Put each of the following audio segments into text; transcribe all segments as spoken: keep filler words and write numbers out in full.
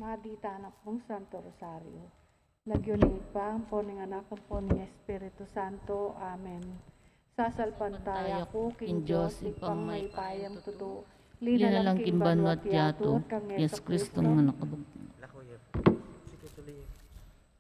Maditan na pung Santo Rosario. Lagyu ning Ibpa, ampo ning Anak, ampo ning Espiritu Santo. Amen. Sasalpantaya ku king Dios, Ibpang mayupayang tutu, linalang king banua at yatu, at kang Jesucristo, Anak a bugtung.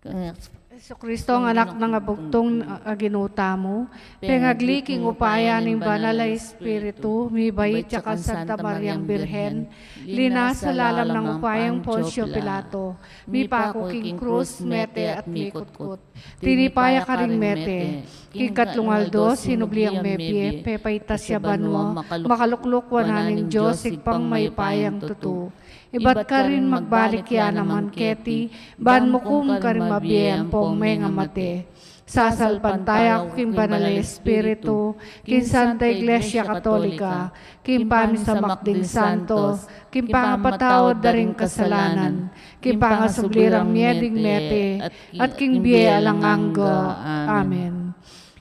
Kang Jesucristo, ang Anak a bugtung, a Ginu tamu, pengagli king upaya ning Banal a Espiritu, mibait ya kang Santa Mariang Birhen, linasa lalam ning upayang Poncio Pilato, mipaku king krus, mete at mikutkut. Tinipa ya karing mete, king katlung aldo sinubli yang mebie, pepaitas ya banua, makalukluk wanan ning Dios Ibpang mayupayang tutu. Ibat karin magbalik ya naman keti, ban mukum karing mabie ampong mengamate. Sasalpantaya ku king Banal a Espiritu, king Santa Iglesia Katolika, king pamisamak ding santos, king pangapatawad da ring kasalanan, king pangasubli rang mie ding mete, at king bie alang angga. Amen.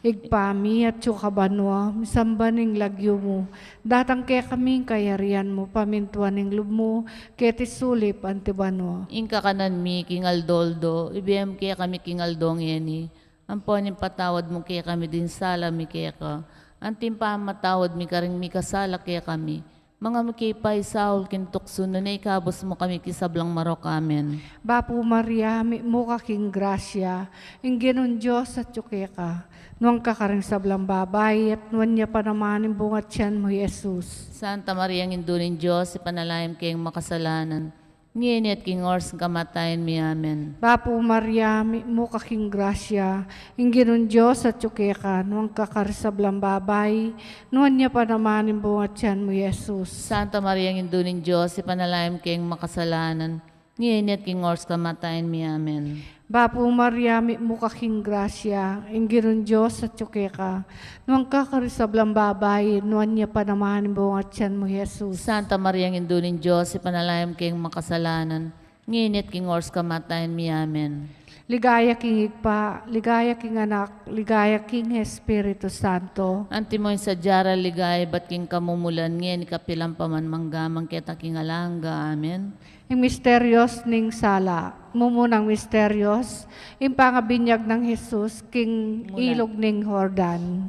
Ibpa mi, atsu ka banua, misamban ing lagyu mu, datang kekami ing kayarian mu, pamintuan ing lub mu, keti sulip anti banua. Ing kakanan mi king aldo-aldo, ibie mu kekami king aldo ngeni, ampo ing patawad mu kekami ding sala mi keka, anti ing pamamatawad mi karing mikasala kekami. Manga mu ke paisaul king tuksu, nune ikabus mu kami king sablang marok. Amen. Bapu Maria, mitmu ka king grasya, ing Ginung Dios atyu keka. Nuan ka karing sablang babai, at nuan ya pa naman ing bunga tian mu, Jesus. Santa Maria, Indu ning Dios, ipanalangin mu keng makasalanan, ngeni at king oras ning kamatayan mi. Amen. Bapu Maria, mitmu ka king grasya, ing Ginung Dios atyu keka, nuan ka karing sablang babai, nuan ya pa naman ing bunga tian mu, Jesus. Santa Maria, Indu ning Dios, ipanalangin mu keng makasalanan, ngeni at king oras ning kamatayan mi. Amen. Bapu Maria, mitmu ka king grasya, ing Ginung Dios atyu keka, nuan ka karing sablang babai, nuan ya pa naman ing bunga tian mu, Jesus. Santa Maria, Indu ning Dios, ipanalangin mu keng makasalanan, ngeni at king oras ning kamatayan mi. Amen. Ligaya king Ibpa, ligaya king Anak, ligaya king Espiritu Santo. Antimo ing sadya rang ligaya ibat king kamumulan, ngeni, kapilan pa man, mangga man keta king alang angga. Amen. Ing misterios ning sala. Mumunang misterios, ing pangabinyag nang Jesus king ilug ning Jordan.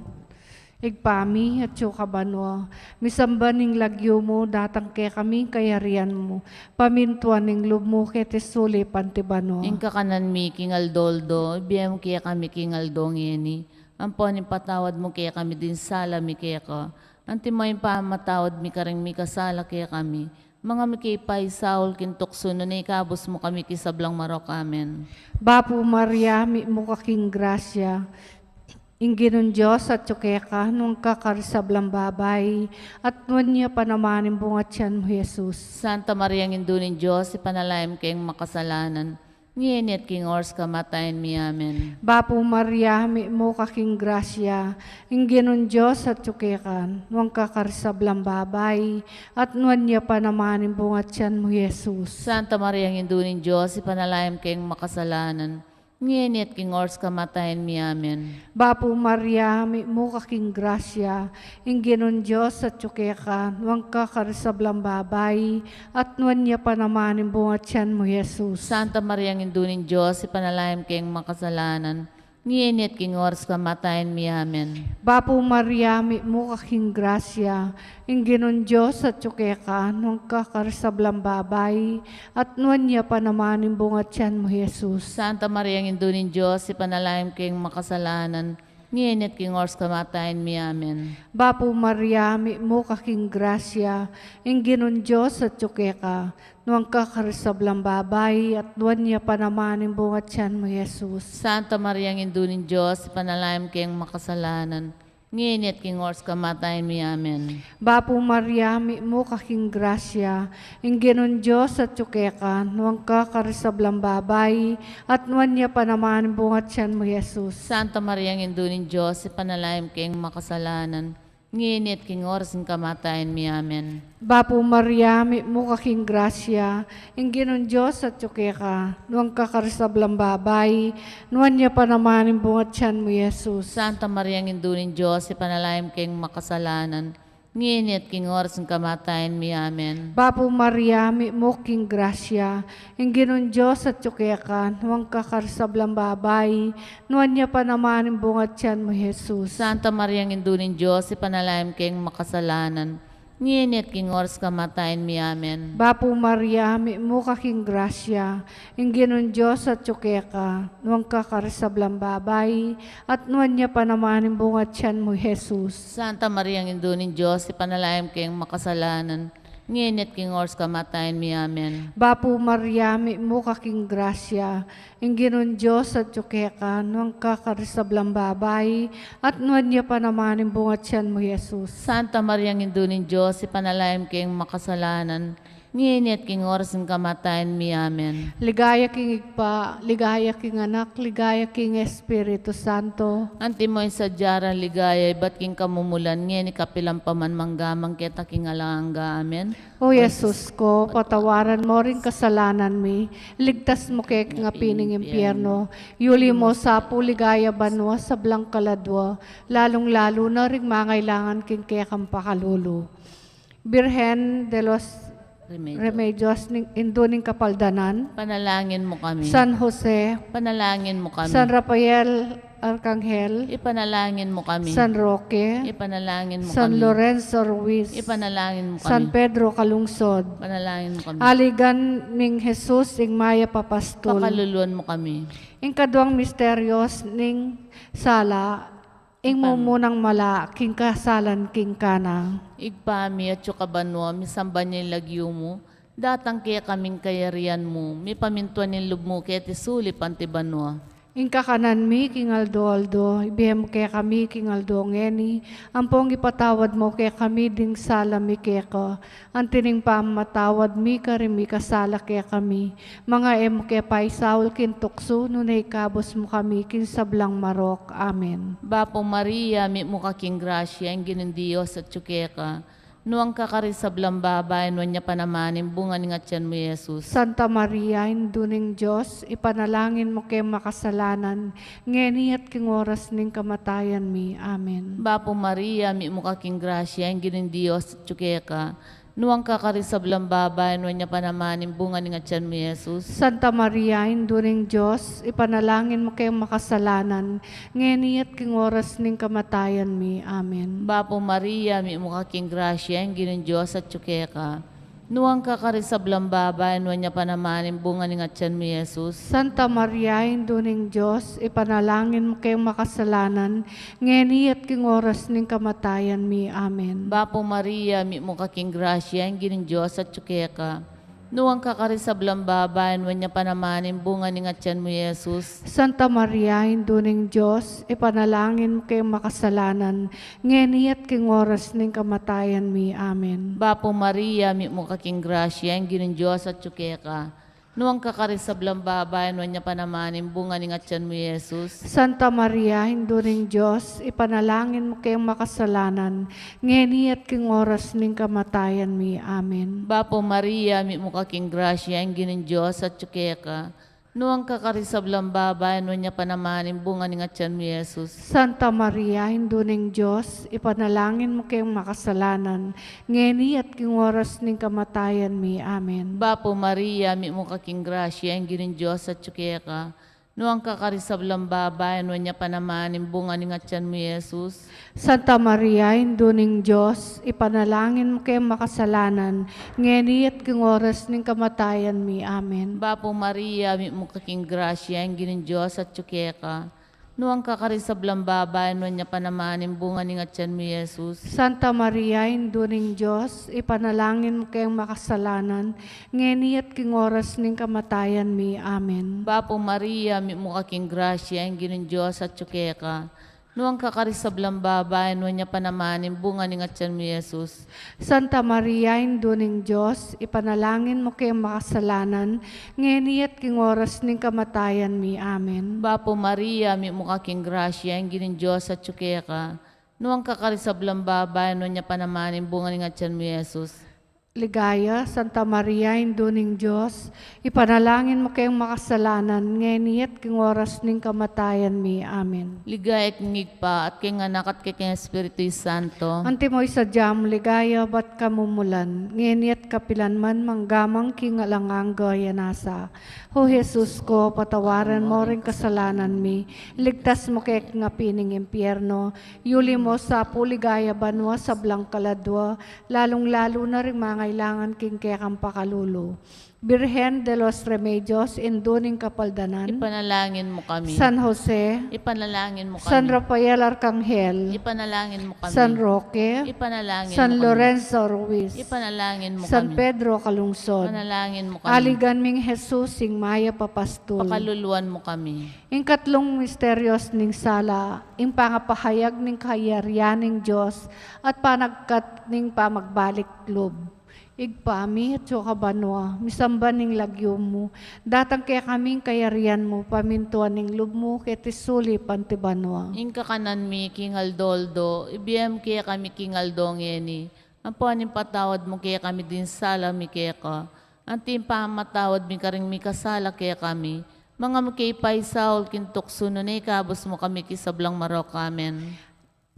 Ibpa mi, atyu ka banua, misamban ing lagyu mu, datang kekami ing kayarian mu, pamintuan ing lub mu keti sulip anti banua. Ing kakanan mi king aldo-aldo, ibie mu kekami king aldo ngeni, ampo ing patawad mu kekami ding sala mi keka, antimo ing pamamatawad mi karing mikasala kekami, manga mu ke paisaul king tuksu, nune ikabus mu kami king sablang marok. Amen. Bapu Maria, mitmu ka king grasya, ing Ginung Dios atyu keka, nuan ka karing sablang babai, at nuan ya pa naman ing bunga tian mu, Jesus. Santa Maria, Indu ning Dios, ipanalangin mu keng makasalanan, ngeni at king oras ning kamatayan mi. Amen. Bapu Maria, mitmu ka king grasya, ing Ginung Dios atyu keka, nuan ka karing sablang babai, at nuan ya pa naman ing bunga tian mu, Jesus. Santa Maria, Indu ning Dios, ipanalangin mu keng makasalanan, ngeni at king oras ning kamatayan mi. Amen. Bapu Maria, mitmu ka king grasya, ing Ginung Dios atyu keka, nuan ka karing sablang babai, at nuan ya pa naman ing bunga tian mu, Jesus. Santa Maria, Indu ning Dios, ipanalangin mu keng makasalanan, ngeni at king oras ning kamatayan mi. Amen. Bapu Maria, mitmu ka king grasya, ing Ginung Dios atyu keka, nuan ka karing sablang babai, at nuan ya pa naman ing bunga tian mu, Jesus. Santa Maria, Indu ning Dios, ipanalangin mu keng makasalanan, ngeni at king oras ning kamatayan mi. Amen. Bapu Maria, mitmu ka king grasya, ing Ginung Dios atyu keka, nuan ka karing sablang babai, at nuan ya pa naman ing bunga tian mu, Jesus. Santa Maria, Indu ning Dios, ipanalangin mu keng makasalanan, ngeni at king oras ning kamatayan mi. Amen. Bapu Maria, mitmu ka king grasya, ing Ginung Dios atyu keka, nuan ka karing sablang babai, at nuan ya pa naman ing bunga tian mu, Jesus. Santa Maria, Indu ning Dios, ipanalangin mu keng makasalanan, ngeni at king oras ning kamatayan mi. Amen. Bapu Maria, mitmu ka king grasya, ing Ginung Dios atyu keka, nuan ka karing sablang babai, nuan ya pa naman ing bunga tian mu, Jesus. Santa Maria, Indu ning Dios, ipanalangin mu keng makasalanan, Ngeni at king oras ning kamatayan mi. Amen. Bapu Maria, mitmu ka king grasya, ing Ginung Dios atyu keka, nuan ka karing sablang babai, nuan ya pa naman ing bunga tiyan mu, Jesus. Santa Maria, Indu ning Dios, ipanalangin mu keng makasalanan, ngeni at king oras ning kamatayan mi. Amen. Bapu Maria, mitmu ka king grasya, ing Ginung Dios atyu keka, nuan ka karing sablang babai, at nuan ya pa naman ing bunga tiyan mu, Jesus. Santa Maria, Indu ning Dios, ipanalangin mu keng makasalanan, ngeni at king oras ning kamatayan mi. Amen. Bapu Maria, mitmu ka king grasya, ing Ginung Dios atyu keka, nuan ka karing sablang babai, at nuan ya pa naman ing bunga tiyan mu, Jesus. Santa Maria, Indu ning Dios, ipanalangin mu keng makasalanan, ngeni at king oras ning kamatayan mi. Amen. Ligaya king Ibpa, ligaya king Anak, ligaya king Espiritu Santo. Antimo ing sadya rang ligaya ibat king kamumulan, ngeni kapilan pa man, mangga man keta king alang angga. Amen. O Jesus ko, patawaran mo ring kasalanan mi, iligtas mu kami king api ning impyerno, yuli mu sa pu king ligaya banua sablang kaladua, lalung-lalu na ring mangailangan king kekang pakalulu. Birhen de los Remedios. Remedios, ning, Indu ning Kapaldanan. Ipanalangin mu kami. San Jose. Ipanalangin mu kami. San Rafael Arcangel. Ipanalangin mu kami. San Roque. Ipanalangin mu kami. San Lorenzo Ruiz. Ipanalangin mu kami. San Pedro Calungsod. Ipanalangin mu kami. Aligan ning Jesus, ing mayap a pastul. Pakaluluan mu kami. Ing kaduang misterios ning sala, ing Ibpa mi. Mumunang mala king kasalan king Cana. Ibpa mi, atyu ka banua, misamban ya ing lagyu mu, datang kekami ing kayarian mu, mipamintuan ing lub mu keti sulip anti banua. Ing kakanan mi king aldo-aldo, ibie mu kekami king aldo ngeni, ampong ipatawad mu kekami ding sala mi keka, anti ning pamamatawad mi karing mikasala kekami. Manga e mu ke paisaul king tuksu, nune ikabus mu kami king sablang marok. Amen. Bapu Maria, mitmu ka king grasya, ing Ginung Dios atyu keka. Nuan ka karing sablang babai, nuan ya pa naman ing bunga ning atian mu, Jesus. Santa Maria, Indu ning Dios, ipanalangin mu keng makasalanan, ngeni at king oras ning kamatayan mi. Amen. Bapu Maria, mitmu ka king grasya, ing Ginung Dios atyu keka. Nuan ka karing sablang babai, nuan ya pa naman ing bunga ning atian mu, Jesus. Santa Maria, Indu ning Dios, ipanalangin mu keng makasalanan, ngeni at king oras ning kamatayan mi. Amen. Bapu Maria, mitmu ka king grasya, ing Ginung Dios atyu keka. Nuan ka karing sablang babai, nuan ya pa naman ing bunga ning atian mu, Jesus. Santa Maria, Indu ning Dios, ipanalangin mu keng makasalanan, ngeni at king oras ning kamatayan mi. Amen. Bapu Maria, mitmu ka king grasya, ing Ginung Dios atyu keka. Nuan ka karing sablang babai, nuan ya pa naman ing bunga ning atian mu, Jesus. Santa Maria, Indu ning Dios, ipanalangin mu keng makasalanan, ngeni at king oras ning kamatayan mi. Amen. Bapu Maria, mitmu ka king grasya, ing Ginung Dios atyu keka. Nuan ka karing sablang babai, nuan ya pa naman ing bunga ning atian mu, Jesus. Santa Maria, Indu ning Dios, ipanalangin mu keng makasalanan, ngeni at king oras ning kamatayan mi. Amen. Bapu Maria, mitmu ka king grasya, ing Ginung Dios atyu keka. Nuan ka karing sablang babai, nuan ya pa naman ing bunga ning atian mu, Jesus. Santa Maria, Indu ning Dios, ipanalangin mu keng makasalanan, ngeni at king oras ning kamatayan mi. Amen. Bapu Maria, mitmu ka king grasya, ing Ginung Dios atyu keka. Nuan ka karing sablang babai, nuan ya pa naman ing bunga ning atian mu, Jesus. Santa Maria, Indu ning Dios, ipanalangin mu keng makasalanan, ngeni at king oras ning kamatayan mi. Amen. Bapu Maria, mitmu ka king grasya, ing Ginung Dios atyu keka. Nuan ka karing sablang babai, nuan ya pa naman ing bunga ning atian mu, Jesus. Santa Maria, Indu ning Dios, ipanalangin mu keng makasalanan, ngeni at king oras ning kamatayan mi. Amen. Bapu Maria, mitmu ka king grasya, ing Ginung Dios atyu keka. Nuan ka karing sablang babai, nuan ya pa naman ing bunga ning atian mu, Jesus. Santa Maria, Indu ning Dios, ipanalangin mu keng makasalanan, ngeni at king oras ning kamatayan mi. Amen. Bapu Maria, mitmu ka king grasya, ing Ginung Dios atyu keka. Nuan ka karing sablang babai, nuan ya pa naman ing bunga ning atian mu, Jesus. Ligaya, Santa Maria, Indu ning Dios, ipanalangin mu keng makasalanan, ngeni at king oras ning kamatayan mi. Amen. Ligaya king Ibpa, at king Anak, at king Espiritu Santo. Antimo ing sadya mung ligaya, ibat kamumulan, ngeni at kapilan man, mangga man king alang angga. Amen. O Jesus ko, patawaran mu ring kasalanan mi, iligtas mu kami king api ning impyerno, yuli mu sa pu king ligaya banua sablang kaladua, lalung-lalu na ring mangailangan king kekang pakalulu. Birhen de los Remedios, Indu ning Kapaldanan, ipanalangin mu kami. San Jose, ipanalangin mu kami. San Rafael Arcangel, ipanalangin mu kami. San Roque, ipanalangin mu kami. San Lorenzo Ruiz, ipanalangin mu kami. San Pedro Calungsod, ipanalangin mu kami. Aligan ming Jesus, ing mayap a pastul, pakaluluan mu kami. Ing katlung misterios ning sala, ing pangapahayag ning kayarian ning Dios at panagkat ning pamagbalik lub. Ibpa mi, atsu ka banua, misamban ing lagyu mu, datang kekami ing kayarian mu, pamintuan ing lub mu, keti sulip anti banua. Ing kakanan mi king aldo-aldo, ibie mu kekami king aldo ngeni, ampon ipatawad mu kekami ding sala mi keka, anti ing pamamatawad mi karing mikasala kekami. Manga mu ke ipaisaul king tuksu, nune ikabus mu kami king sablang marok. Amen.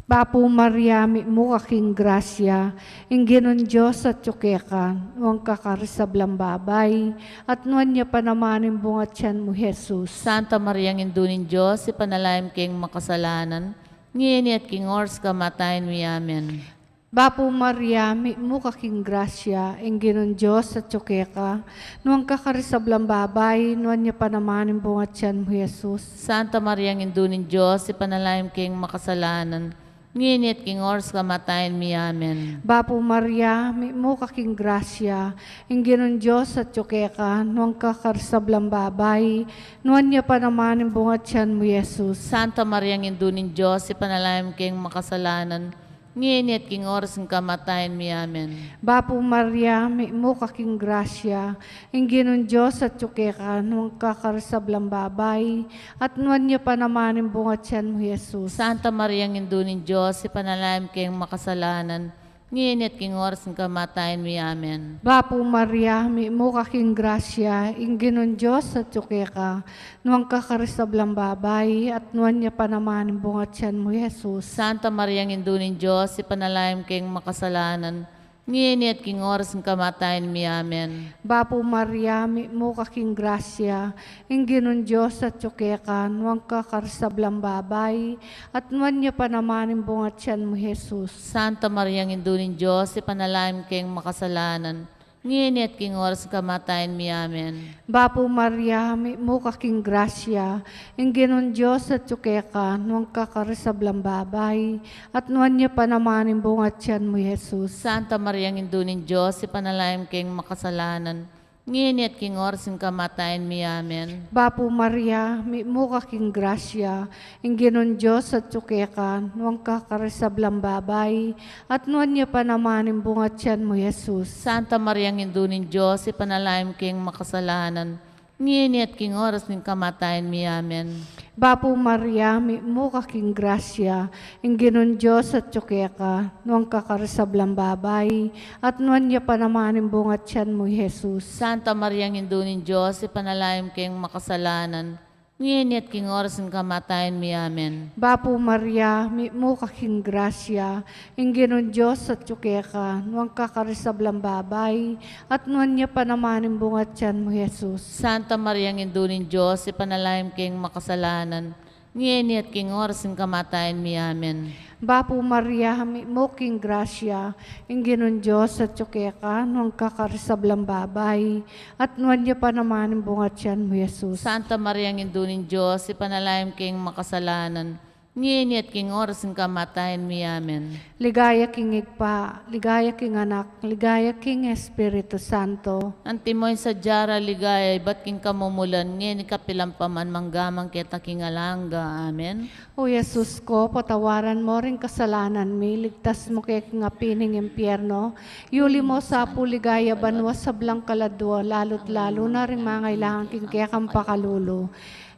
Bapu Maria, mitmu ka king grasya, ing Ginung Dios atyu keka, nuan ka karing sablang babai, at nuan ya pa naman ing bunga tiyan mu, Jesus. Santa Maria, Indu ning Dios, ipanalangin mu keng makasalanan, ngeni at king oras kamatayan mi. Amen. Bapu Maria, mitmu ka king grasya, ing Ginung Dios atyu keka, nuan ka karing sablang babai, nuan ya pa naman ing bunga tiyan mu, Jesus. Santa Maria, Indu ning Dios, ipanalangin mu keng makasalanan, ngeni at king oras kamatayan mi. Amen. Bapu Maria, mitmu ka king grasya, ing Ginung Dios atyu keka, nuan ka karing sablang babai, nuan ya pa naman ing bunga tiyan mu, Jesus. Santa Maria, Indu ning Dios, ipanalangin mu keng makasalanan, ngeni at king oras ning kamatayan mi. Amen. Bapu Maria, mitmu ka king grasya, ing Ginung Dios atyu keka, nuan ka karing sablang babai, at nuan ya pa naman ing bunga tiyan mu, Jesus. Santa Maria, Indu ning Dios, ipanalangin mu keng makasalanan, ngeni at king oras ning kamatayan mi. Amen. Bapu Maria, mitmu ka king grasya, ing Ginung Dios atyu keka, nuan ka karing sablang babai, at nuan ya pa naman ing bunga tiyan mu, Jesus. Santa Maria, Indu ning Dios, ipanalangin mu keng makasalanan, ngeni at king oras ning kamatayan mi. Amen. Bapu Maria, mitmu ka king grasya, ing Ginung Dios atyu keka, nuan ka karing sablang babai, at nuan ya pa naman ing bunga tiyan mu, Jesus. Santa Maria, Indu ning Dios, ipanalangin mu keng makasalanan, ngeni at king oras ning kamatayan mi. Amen. Bapu Maria, mitmu ka king grasya, ing Ginung Dios atyu keka, nuan ka karing sablang babai, at nuan ya pa naman ing bunga tiyan mu, Jesus. Santa Maria, Indu ning Dios, ipanalangin mu keng makasalanan, ngeni at king oras ning kamatayan mi. Amen. Bapu Maria, mitmu ka king grasya, ing Ginung Dios atyu keka, nuan ka karing sablang babai, at nuan ya pa naman ing bunga tiyan mu, Jesus. Santa Maria, Indu ning Dios, ipanalangin mu keng makasalanan, ngeni at king oras ning kamatayan mi. Amen. Bapu Maria, mitmu ka king grasya, ing Ginung Dios atyu keka, nuan ka karing sablang babai, at nuan ya pa naman ing bunga tiyan mu, Jesus. Santa Maria, Indu ning Dios, ipanalangin mu keng makasalanan, ngeni at king oras ning kamatayan mi. Amen. Bapu Maria, mitmu ka king grasya, ing Ginung Dios atyu keka, nuan ka karing sablang babai, at nuan ya pa naman ing bunga tiyan mu, Jesus. Santa Maria, Indu ning Dios, ipanalangin mu keng makasalanan, ngeni at king oras ning kamatayan mi. Amen. Bapu Maria, mitmu ka king grasya, ing Ginung Dios atyu keka, nuan ka karing sablang babai, at nuan ya pa naman ing bunga tiyan mu, Jesus. Santa Maria, Indu ning Dios, ipanalangin mu keng makasalanan, ngeni at king oras ning kamatayan mi. Amen. Ligaya king Ibpa, ligaya king Anak, ligaya king Espiritu Santo. Antimo ing sadya rang ligaya, ibat king kamumulan, ngeni kapilan pa man, mangga man keta king alang angga. Amen. O Jesus ko, patawaran mu ring kasalanan mi, iligtas mu kami king api ning impyerno, yuli mu sa pu king ligaya banua sablang kaladua, lalut lalu na ring mangailangan king kekang pakalulu.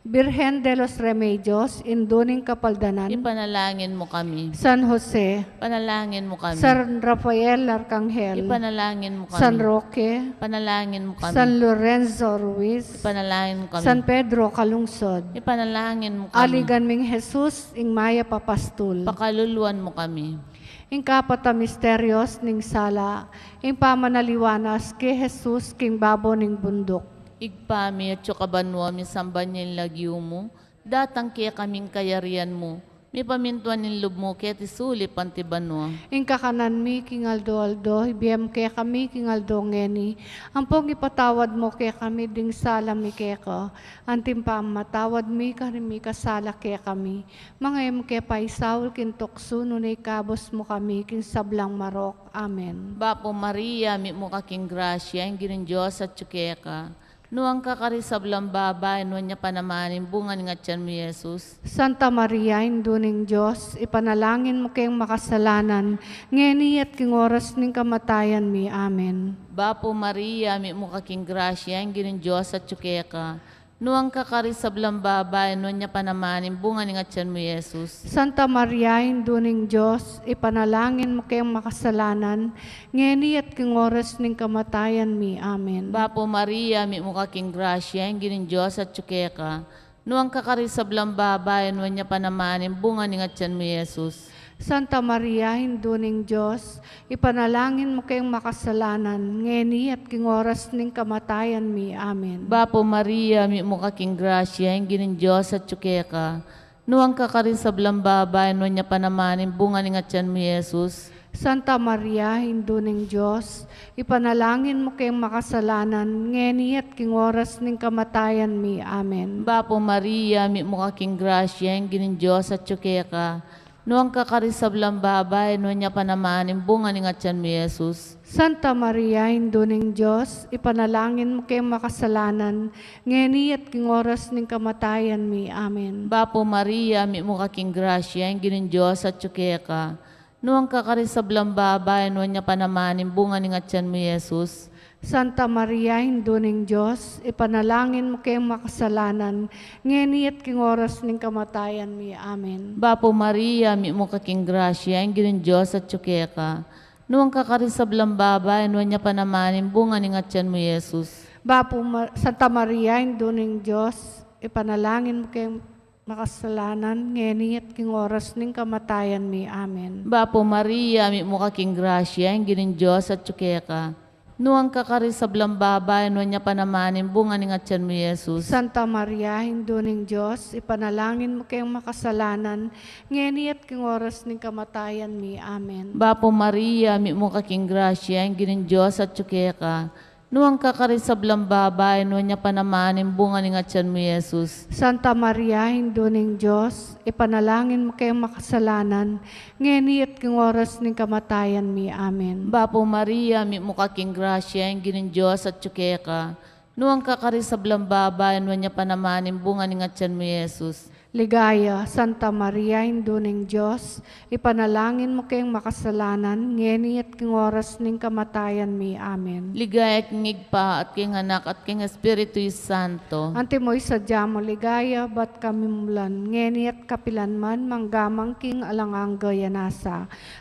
Birhen de los Remedios, Indu ning Kapaldanan, ipanalangin mu kami. San Jose, ipanalangin mu kami. San Rafael Arkanghel, ipanalangin mu kami. San Roque, ipanalangin mu kami. San Lorenzo Ruiz, ipanalangin mu kami. San Pedro Calungsod, ipanalangin mu kami. Aligan ming Jesus, ing mayap a pastul, pakaluluan mu kami. Ing kapat a misterios ning sala, ing pamanaliwanas kang Jesus king babo ning bunduk. Ibpa mi, atsu ka banua, misamban ya ing lagyu mu, datang kekami ing kayarian mu, mipamintuan ing lub mu keti sulip anti banua. Ing kakanan mi king aldo-aldo, ibie mu kekami king aldo ngeni, ampon ipatawad mu kekami ding sala mi keka, anti ing pamamatawad mi karing mikasala kekami. Manga e mu ke paisaul king tuksu, nune ikabus mu kami king sablang marok. Amen. Bapu Maria, mitmu ka king grasya, ing Ginung Dios atyu keka. Nuan ka karing sablang babai, nuan ya pa naman ing bunga ning atyan mu, Jesus. Santa Maria, Indu ning Dios, ipanalangin mu keng makasalanan, ngeni at king oras ning kamatayan mi. Amen. Bapu Maria, mitmu ka king grasya, ing Ginung Dios atyu keka. Nuan ka karing sablang babai, nuan ya pa naman ing bunga ning atyan mu, Jesus. Santa Maria, Indu ning Dios, ipanalangin mu keng makasalanan, ngeni at king oras ning kamatayan mi. Amen. Bapu Maria, mitmu ka king grasya, ing Ginung Dios atyu keka. Nuan ka karing sablang babai, nuan ya pa naman ing bunga ning atyan mu, Jesus. Santa Maria, Indu ning Dios, ipanalangin mu keng makasalanan, ngeni at king oras ning kamatayan mi. Amen. Bapu Maria, mitmu ka king grasya, ing Ginung Dios atyu keka. Nuan ka karing sablang babai, nuan ya pa naman ing bunga ning atyan mu, Jesus. Santa Maria, Indu ning Dios, ipanalangin mu keng makasalanan, ngeni at king oras ning kamatayan mi. Amen. Bapu Maria, mitmu ka king grasya, ing Ginung Dios atyu keka. Nuan ka karing sablang babai, nuan ya pa naman ing bunga ning atyan mu, Jesus. Santa Maria, Indu ning Dios, ipanalangin mu keng makasalanan, ngeni at king oras ning kamatayan mi. Amen. Bapu Maria, mitmu ka king grasya, ing Ginung Dios atyu keka. Nuan ka karing sablang babai, nuan ya pa naman ing bunga ning atyan mu, Jesus. Santa Maria, Indu ning Dios, ipanalangin mu keng makasalanan, ngeni at king oras ning kamatayan mi. Amen. Bapu Maria, mitmu ka king grasya, ing Ginung Dios atyu keka. Nuan ka karing sablang babai, nuan ya pa naman ing bunga ning atyan mu, Jesus. Bapu Ma-, Santa Maria, Indu ning Dios, ipanalangin mu keng makasalanan, ngeni at king oras ning kamatayan mi. Amen. Bapu Maria, mitmu ka king grasya, ing Ginung Dios atyu keka. Nuan ka karing sablang babai, nuan ya pa naman ing bunga ning atyan mu, Jesus. Santa Maria, Indu ning Dios, ipanalangin mu keng makasalanan, ngeni at king oras ning kamatayan mi. Amen. Bapu Maria, mitmu ka king grasya, ing Ginung Dios atyu keka. Nuan ka karing sablang babai, nuan ya pa naman ing bunga ning atyan mu, Jesus. Santa Maria, Indu ning Dios, ipanalangin mu keng makasalanan, ngeni at king oras ning kamatayan mi. Amen. Bapu Maria, mitmu ka king grasya, ing Ginung Dios atyu keka. Nuan ka karing sablang babai, nuan ya pa naman ing bunga ning atyan mu, Jesus. Ligaya, Santa Maria, Indu ning Dios, ipanalangin mu keng makasalanan, ngeni at king oras ning kamatayan mi. Amen. Ligaya king Ibpa, at king Anak, at king Espiritu Santo. Antimo ing sadya mu ligaya, bat kamimulan, ngeni at kapilan man, mangga man king alang angga. Amen.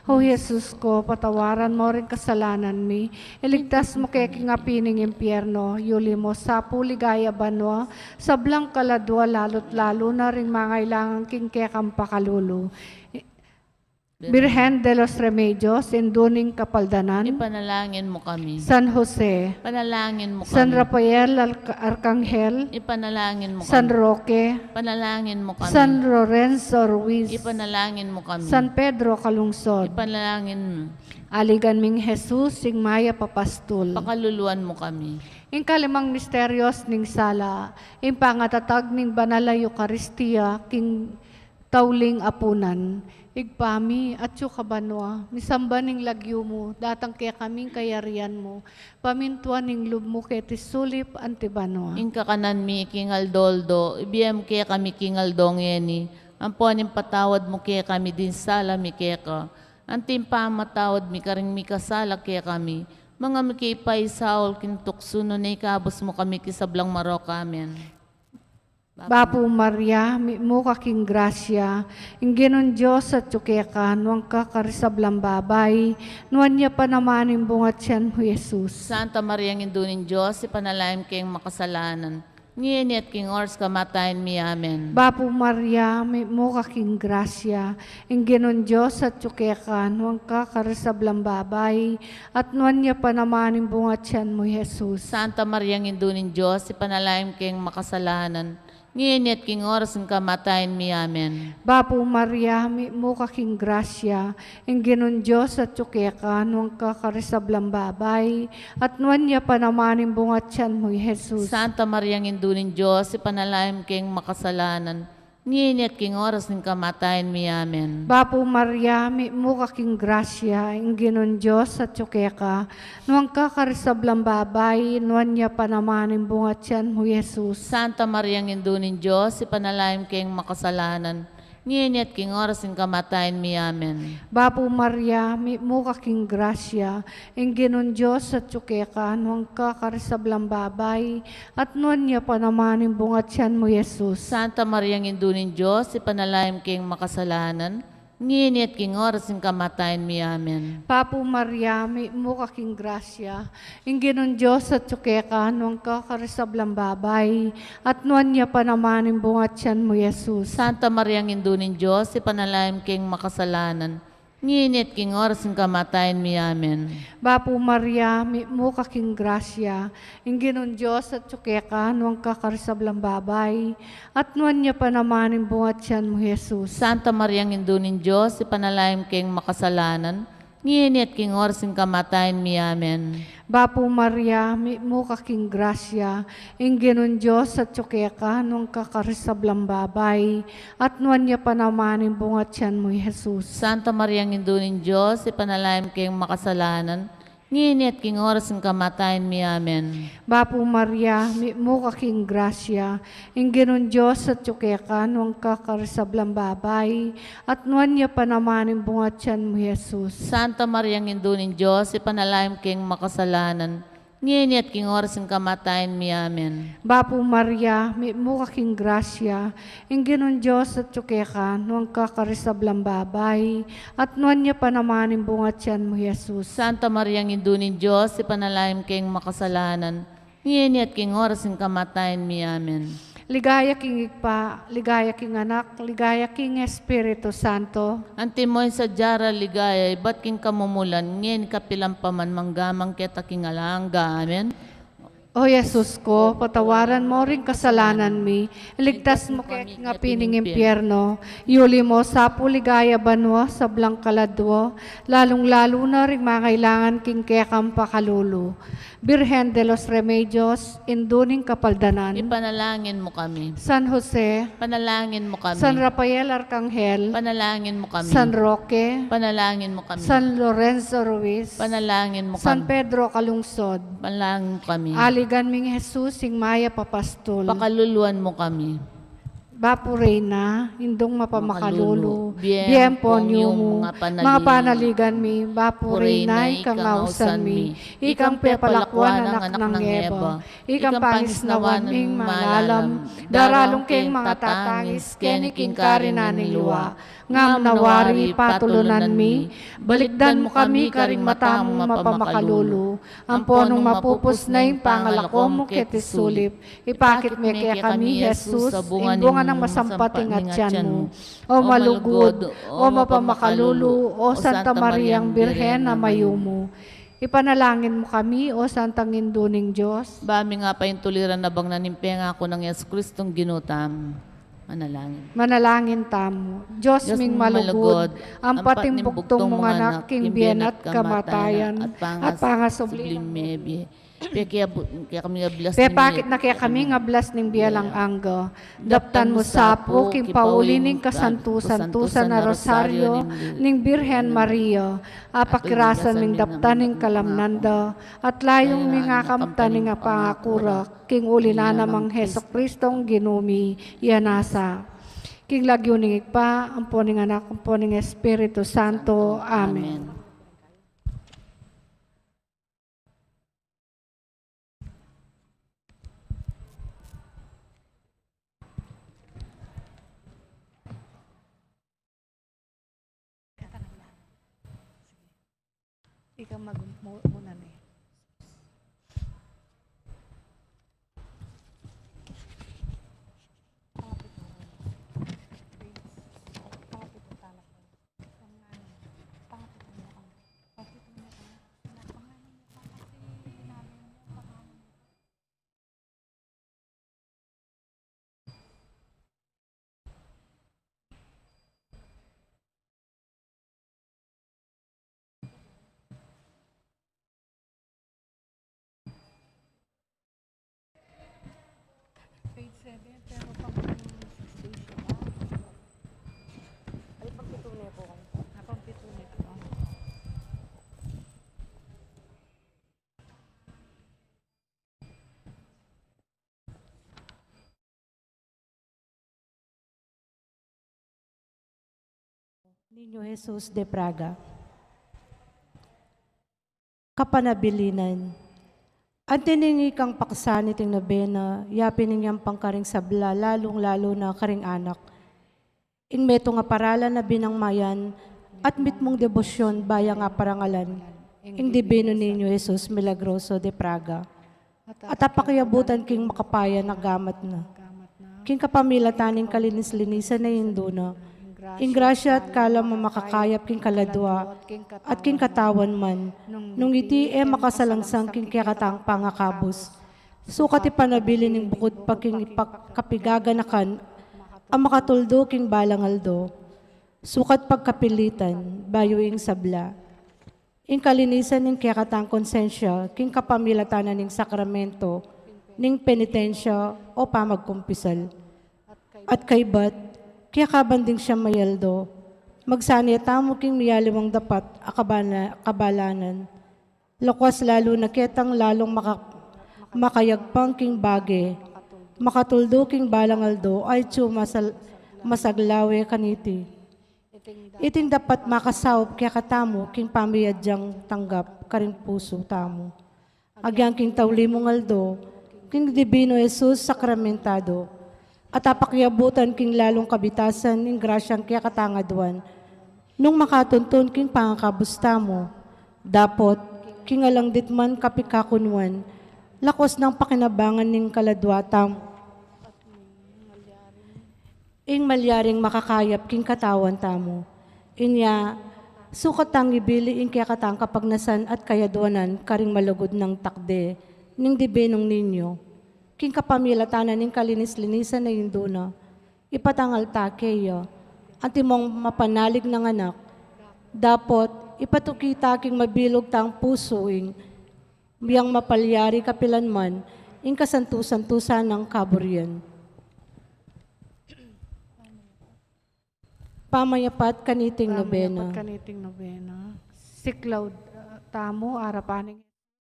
O Jesus ku, patawaran mu ring kasalanan mi, iligtas mu ke king api ning impyerno, yuli mu sa pu ligaya banua, sablang kaladua, lalut lalu na ring mangailangan king kekang pakalulu. Birhen de los Remedios, Indu ning Kapaldanan, ipanalangin mu kami. San Jose, ipanalangin mu kami. San Rafael Arca-, Arcangel, ipanalangin mu kami. San Roque, ipanalangin mu kami. San Lorenzo Ruiz, ipanalangin mu kami. San Pedro Calungsod, ipanalangin mu. Aligan ming Jesus, ing mayap a pastul, pakaluluan mu kami. Ing kalimang misterios ning sala, ing pangatatag ning banal a Eukaristia king tauling apunan. Ibpa mi, atsu ka banua, misamban ing lagyu mu, datang kekami ing kayarian mu, pamintuan ing lub mu keti sulip anti banua. Ing kakanan mi king aldo-aldo, ibie mu kekami king aldo ngeni, ampon ipatawad mu kekami ding sala mi keka, anti ing pamamatawad mi karing mikasala kekami, manga e mu ke paisaul king tuksu, nune ikabus mu kami king sablang marok. Amen. Bapu Maria, mitmu ka king grasya, ing Ginung Dios atyu keka, nuan ka karing sablang babai, nuan ya pa naman ing bunga tian mu, Jesus. Santa Maria, Indu ning Dios, ipanalangin mu keng makasalanan, ngeni at king oras kamatayan mi. Amen. Bapu Maria, mitmu ka king grasya, ing Ginung Dios atyu keka, nuan ka karing sablang babai, at nuan ya pa naman ing bunga tian mu, Jesus. Santa Maria, Indu ning Dios, ipanalangin mu keng makasalanan, ngeni at king oras ning kamatayan mi. Amen. Bapu Maria, mitmu ka king grasya, ing Ginung Dios atyu keka, nuan ka karing sablang babai, at nuan ya pa naman ing bunga tian mu, Jesus. Santa Maria, Indu ning Dios, ipanalangin mu keng makasalanan, ngeni at king oras ning kamatayan mi. Amen. Bapu Maria, mitmu ka king grasya, ing Ginung Dios atyu keka, nuan ka karing sablang babai, nuan ya pa naman ing bunga tian mu, Jesus. Santa Maria, Indu ning Dios, ipanalangin mu keng makasalanan, ngeni at king oras ning kamatayan mi. Amen. Bapu Maria, mitmu ka king grasya, ing Ginung Dios atyu keka, nuan ka karing sablang babai, at nuan ya pa naman ing bunga tian mu, Jesus. Santa Maria, Indu ning Dios, ipanalangin mu keng makasalanan, ngeni at king oras ning kamatayan mi. Amen. Bapu Maria, mitmu ka king grasya, ing Ginung Dios atyu keka, nuan ka karing sablang babai, at nuan ya pa naman ing bunga tian mu, Jesus. Santa Maria, Indu ning Dios, ipanalangin mu keng makasalanan, ngeni at king oras ning kamatayan mi. Amen. Bapu Maria, mitmu ka king grasya, ing Ginung Dios atyu keka, nuan ka karing sablang babai, at nuan ya pa naman ing bunga tian mu, Jesus. Santa Maria, Indu ning Dios, ipanalangin mu keng makasalanan, ngeni at king oras ning kamatayan mi. Amen. Bapu Maria, mitmu ka king grasya, ing Ginung Dios atyu keka, nuan ka karing sablang babai, at nuan ya pa naman ing bunga tian mu, Jesus. Santa Maria, Indu ning Dios, ipanalangin mu keng makasalanan, ngeni at king oras ning kamatayan mi. Amen. Bapu Maria, mitmu ka king grasya, ing Ginung Dios atyu keka, nuan ka karing sablang babai, at nuan ya pa naman ing bunga tian mu, Jesus. Santa Maria, Indu ning Dios, ipanalangin mu keng makasalanan, ngeni at king oras ning kamatayan mi. Amen. Bapu Maria, mitmu ka king grasya, ing Ginung Dios atyu keka, nuan ka karing sablang babai, at nuan ya pa naman ing bunga tian mu, Jesus. Santa Maria, Indu ning Dios, ipanalangin mu keng makasalanan, ngeni at king oras ning kamatayan mi. Amen. Ligaya king Ibpa, ligaya king Anak, ligaya king Espiritu Santo. Antimo ing sadya rang ligaya, ibat king kamumulan, ngeni kapilan pa man, mangga man keta king alang angga. Amen. O Jesus ko, patawaran mo ring kasalanan mi, iligtas mu kami king api ning impyerno, yuli mo sa pu king ligaya banua sablang kaladua, lalung-lalu na ring mangailangan king kekang pakalulu. Birhen de los Remedios, Indu ning Kapaldanan. Ipanalangin mu kami. San Jose. Panalangin mu kami. San Rafael Arkanghel. Panalangin mu kami. San Roque. Panalangin mu kami. San Lorenzo Ruiz. Panalangin mu kami. San Pedro Calungsod. Panalangin mu kami. Aligan ming Jesus, ing mayap a pastul. Pakaluluan mu kami. Bapu Reyna, Indung mapamakalulu, bie ampon yumu, manga panaligan mi, Bapu Reyna, ikang ausan mi, ikang pepalakuan a anak nang Eva, ikang pangisnawan ming malalam, daralung keng manga tatangis keni king karinan ning liwa, ngam na wari patulunan mi, balikdan mu kami karing mata mung mapamakalulu, ampo nung mapupus na ing pangalako mu keti sulip, ipakit me kekami i Jesus, ing bunga nang masampat ning atian mu. O malugud, o mapamakalulu, o Santa Mariang Birhen a mayumu. Ipanalangin mu kami, o Santang Indu ning Dios. Ba ming apaintuliran abang na ning pengaku nang Jesucristong Ginu tamu. Manalangin. Manalangin tamu. Dios ming malugud, ampat ning bugtung mung anak king bie na at kamatayan, at pangasubling mebie. Pepakit na kekami ing ablas ning bie alang angga. Daptan mu sa pu king pauli ning kasantu-santusan a Rosario ning Birhen Maria, apakirasan ming daptan ing kalamnan da, at layung ming akamtan ing apangaku ra king uli na namang Jesucristong Ginu mi. Iya na sa. King lagyu ning Ibpa, ampo ning Anak, ampo ning Espiritu Santo. Amen. Ika mag-, mu-, muna na eh. Page seven, pero pang sixteen siya. Ay, pang pito na po. Ah, pang pito na po. Niño Jesus de Praga. Kapanabilinan. Anti ning ikang paksa niting nobena, yapin ing yampang karing sabla, lalung-lalu na karing anak. Ing metung a paralan a binang mayan, at mitmung debosyon, bayang a parangalan, ing Divino Niño Jesus Milagroso de Praga. At apakiabutan king makapayan a gamat na, king kapamilatan ning kalinis-linisan a Indu na, ing grasya at kalam a makakayap king kaladua at king katawan man, nung iti e makasalangsang king kekatang pangakabus. Sukat ipanabilin ning bukud pa king ipakapigaganakan a makatuldu king balang aldo. Sukat pagkapilitan, bayu ing sabla. Ing kalinisan ning kekatang konsensya, king kapamilatan na ning sakramento ning penitensya o pamagkumpisal. At kaybat, kekaban ding siyam a aldo, magsane tamu king miyaliwang dapat a kabana-, kabalanan. Lakwas lalu na ketang lalung maka-, makayagpang king bage, makatuldu king balang aldo, a itsu masal-, masaglawe kaniti. Iting dapat makasaup kekatamu king pamiadyang tanggap karing pusu tamu. Agyang king tauli mung aldo, king Divino Jesus sakramentado, at apakiabutan king lalung kabitasan ning grasyang kekatang aduan, nung makatuntun king pangakabus tamu, dapot, king alang ditman kapikakunuan, lakwas nang pakinabangan ning kaladua tamu. Ing malyaring makakayap king katawan tamu. Inya, sukat tang ibili ing kekatang kapagnasan at kayaduanan karing malugud nang takde ning Divinong Niño. King kapamilatan na ning kalinis-linisan a Indu na, ipatangal ta keya, antimong mapanalig nang anak. Dapot, ipatuki ta king mabilug tang pusu ing Miyang mapalyari kapilan man ing kasantu-santusan nang kaburian. Pamayapat kaniting nobena. Pamayapat kaniting nobena. Siklaud, uh, tamu, arapan ning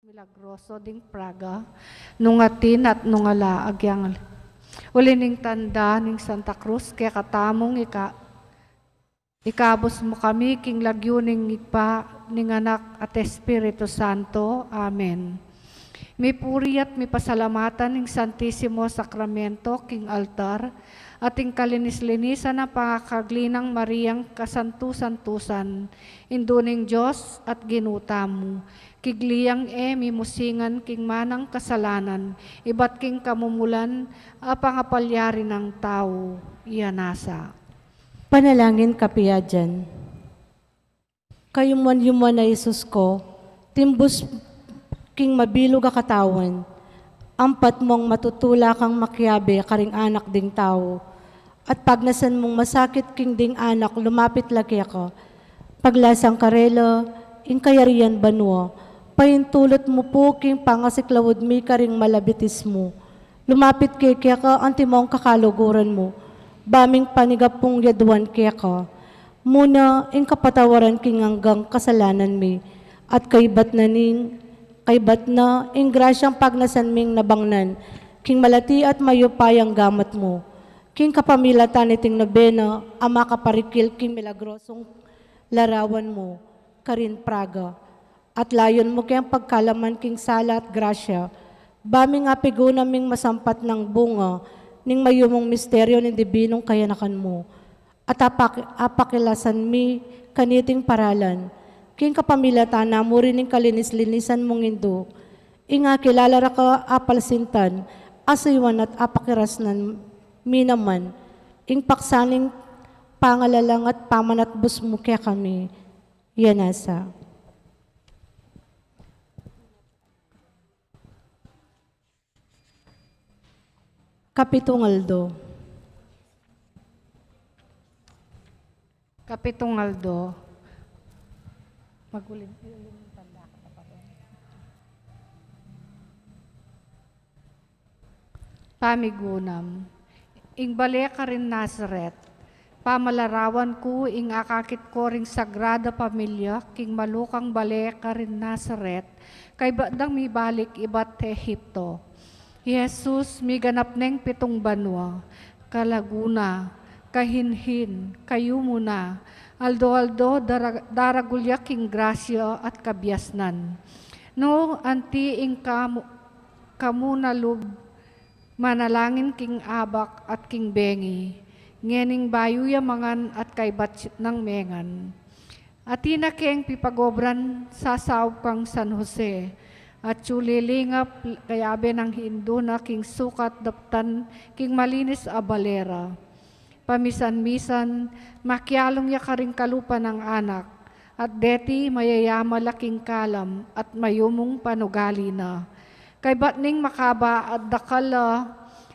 milagroso ding Praga, nung atin at nung ala agyang uli ning tanda ning Santa Cruz, kekatamung ika-, Ikabus mu kami king lagyu ning Ibpa, ning Anak, at Espiritu Santo. Amen. Mipuri at mipasalamatan ing Santisimo Sakramento king altar, at ing kalinis-linisan a pangakagli nang Mariang kasantu-santusan, Indu ning Dios at Ginu tamu. Kigli yang e mimusingan king manang kasalanan, ibat king kamumulan a pangapalyari nang tau. Iya nasa. Panalangin kapiajan. Kayumuan-yumuan a Jesus ko, timbus king mabilug a katawan, ampat mung matutula kang makiabe karing anak ding tau, at pagnasan mung masakit king ding anak lumapit la keka, paglasang karela ing kayarian banua, paintulut mu pu king pangasiklaud mi karing malabitis mu, lumapit ke keka antimong kakaluguran mu, ba ming panigap pung yaduan keka. Muna ing kapatawaran king anggang kasalanan mi, at kaibat na ning, kaibat na ing grasyang pagnasan ming nabangnan king malati at mayupayang gamat mu, king kapamilatan niting nobena a makaparikil king milagrosong larawan mu karin Praga. At layun mu keng pagkalaman king sala at grasya, ba ming apiguna ming masampat nang bunga ning mayumung misteryo ning dibinung kayanakan mu. At apak-, apakilasan mi kaniting paralan, King kapamilatan na mu rin ing kalinis-linisan mung Indu, ing akilala ra ka apalsintan, asuyuan at apakirasnan mi naman, ing paksa ning pangalalang at pamanatbus mu kekami. Iya nasa. Kapitung aldo. Kapitung aldo. Magulim, iulim ng tanda ka pa rin. Pamigunam. Ing bale karin Nazaret. Pamalarawan ku ing akakit ko ring Sagrada Familia king malukang bale karin Nazaret, kaybat dang mibalik ibat Ehipto. I Jesus miganap neng pitung banua, kalagu na, kahinhin, kayumu na, aldo-aldo dara-, daragul ya king grasya at kabiasnan. Nu anti ing kamu, kamu na lub manalangin king abak at king bengi, ngening bayu ya mangan at kaybat nang mengan. Atin na keng pipagobran sasaup kang San Jose, atyu lilingap kayabe nang Indu na king sukat daptan king malinis a bale ra. Pamisan-misan, makialung ya karing kalupa nang anak, at deti mayayamal la king kalam at mayumung panugali na. Kaybat ning makaba at dakal a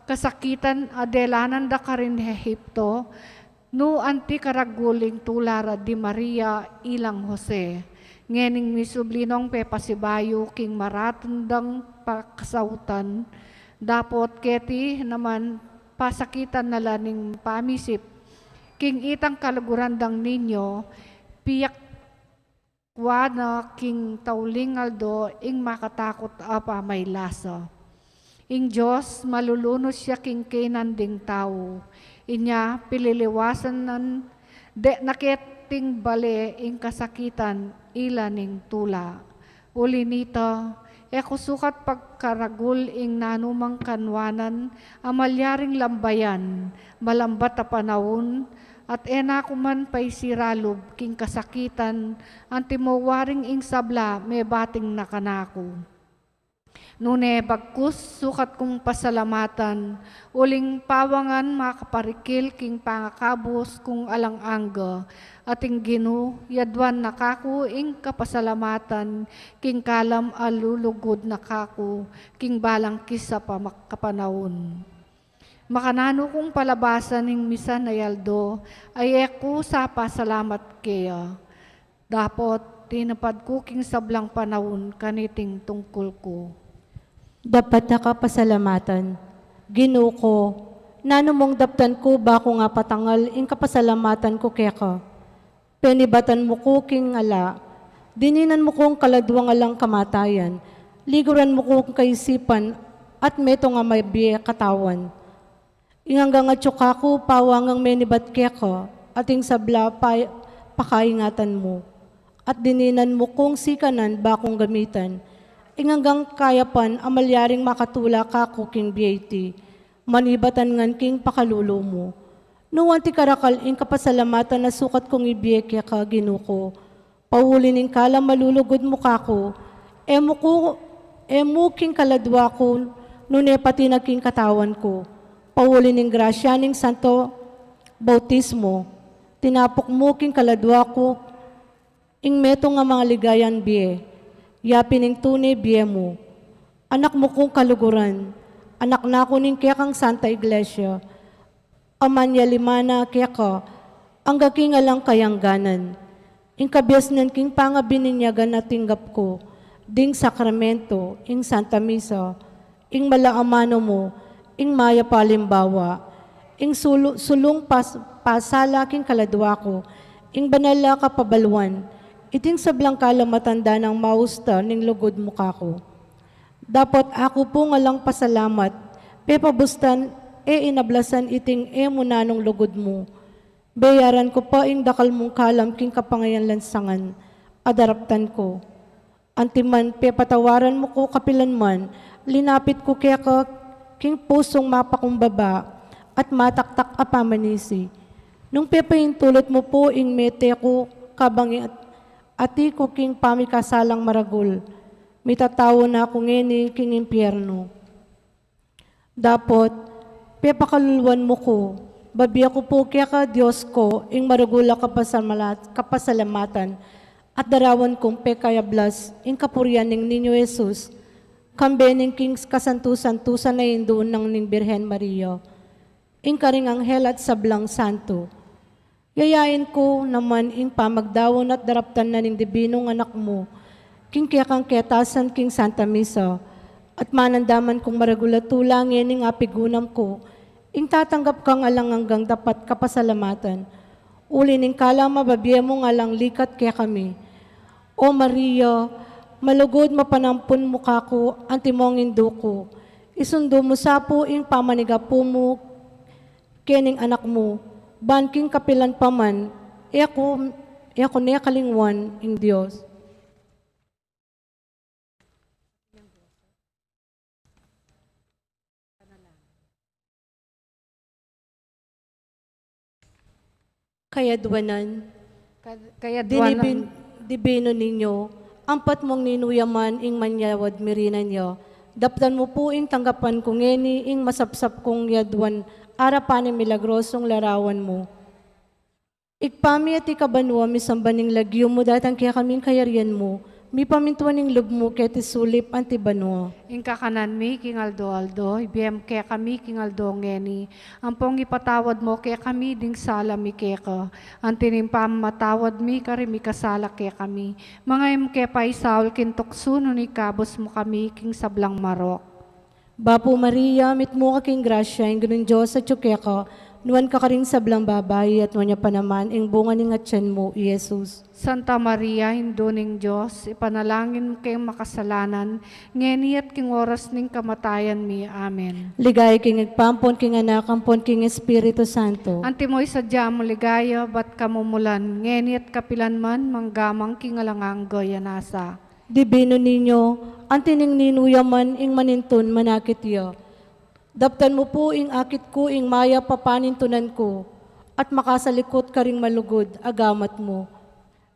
kasakitan a delanan da karin Ehipto, nu anti karagul ing tula ra di Maria ilang Jose, ngening misubli nong pepasibayu king maratun dang pakasautan, dapot keti naman pasakitan na la ning pamisip king itang kaluguran dang Niño, piyak wa na king tauling aldo ing makatakut a pamaylasa. Ing Dios malulunus ya king kainan ding tau. Inya pililiwasan nan de na keting bale ing kasakitan ila ning tula. Uli nita, e ku sukat pagkaragul ing nanumang kanuanan a malyaring lambayan, malambat a panaun, at e na ku man paisiralub king kasakitan, anti mo waring ing sabla mebating na kanaku. Nune bagkus sukat kung pasalamatan, uling pawangan makaparikil king pangakabus kung alang angga, at ing Ginu, yaduan na kaku ing kapasalamatan, king kalam a lulugud na kaku, king balang kis a pama-, kapanaun. Makananu kung palabasan ing misan a aldo, ay e ku sa pasalamat keya. Dapot, tinupad ku king sablang panaun kaniting tungkul ku. Dapat na ka pasalamatan, Ginu ku, nanu mung daptan ku ba kung apatangal ing kapasalamatan ku keka? Penibatan mu ku king ala, dininan mu kung kaladuang alang kamatayan, liguran mu kung kaisipan, at metung a mabie katawan. Ing anggang atyu kaku pawangang menibat keka, at ing sabla pa-, pakaingatan mu. At dininan mu kung sikanan ba kung gamitan. Ing anggang kayapan a malyaring makatula kaku king bie iti, manibatan ngan king pakalulu mu. Nu anti karakal ing kapasalamatan a sukat kung ibie keka, Ginu ku, pauli ning kalam a lulugud mu kaku, e mu ku, e mu king kaladua ku, nune pati na king katawan ku. Pauli ning grasya ning santo bautismo, tinapuk mu king kaladua ku ing metung a maligayan bie, yapin ing tune bie mu. Anak mu kung kaluguran, anak na ku ning kekang Santa Iglesia, a manyalima na keka angga king alang kayangganan. Ing kabiasnan king pangabininyagan a tinggap ku ding sakramento, ing Santa Misa, ing mala a manu mu, ing mayap a alimbawa, ing sulu-, sulung pas-, pasala king kaladua ku, ing banal a kapabaluan, iting sablang kalam a tanda nang mausta ning lugud mu kaku. Dapot aku pung alang pasalamat, pepabustan e inablasan iting e mu nanung lugud mu. Beyaran ku pa ing dakal mung kalam king kapangayalansangan a daraptan ku. Antiman pepatawaran mu ku kapilan man, linapit ku keka king pusung mapakumbaba at mataktak a pamanisi. Nung pepaintulut mu pu ing mete ku kabang at Ati ku king pamikasalang maragul, mitataw na ku ngeni king impiernu. Dapot, pepakaluluan mu ku, babie ku pu keka Dios ku, ing maragul a kapasamalat-, kapasalamatan, at darawan kung pekayablas, ing kapurian ning Niño Jesus, kambe ning king kasantu-santusan a Indu nang ning Birhen Maria, ing karing anghel at sablang santo. Yayain ku naman ing pamagdaun at daraptan na ning dibinung anak mu, king kekang ketasan king Santa Misa, at manandaman kung maragul a tula ngening apigunam ku, ing tatanggap kang alang anggang dapat kapasalamatan, uli ning kalang mababie mung alang likat kekami. O Maria, malugud mapanampun mu kaku, antimong Indu ku, isundu mu sa pu ing pamanigapu mu, kening anak mu, ban king kapilan pa man, e ku, e ku ne kalingwan ing Dios. Kayadwanan. Kad-, kayadwanan. Dinibin-, dibinu ninyo, ampat mung ninuyaman ing manyawad mirinan ya. Daptan mu pu ing tanggapan ku ngeni ing masapsap kung yadwan arapan ning milagrosung larawan mu. Ibpa mi atiu ka banua, misamban ing lagyu mu, datang kekami ing kayarian mu, mipamintuan ing lub mu keti sulip anti banua. Ing kakanan mi king aldo-aldo, ibie mu kekami king aldo ngeni, ampong ipatawad mu kekami ding sala mi keka, anti ning pamamatawad mi karing mikasala kekami, manga e mu ke paisaul king tuksu nune ikabus mu kami king sablang marok. Bapu Maria, mitmu ka king grasya, ing Ginung Dios atyu keka, nuan ka karing sablang babai, at nuan ya pa naman ing bunga ning atyan mu, i Jesus. Santa Maria, Indu ning Dios, ipanalangin mu keng makasalanan, ngeni at king oras ning kamatayan mi. Amen. Ligaya king Ibpa, ampon king Anak, ampon king Espiritu Santo. Antimo ing sadya mung ligaya, bat kamumulan, ngeni at kapilan man, mangga man king alang angga. Amen. Dibinu ninyo, anti ning ninuyaman ing manintun manakit ya. Daptan mu pu ing akit ku ing mayap a panintunan ku, at makasalikut karing malugud a gamat mu.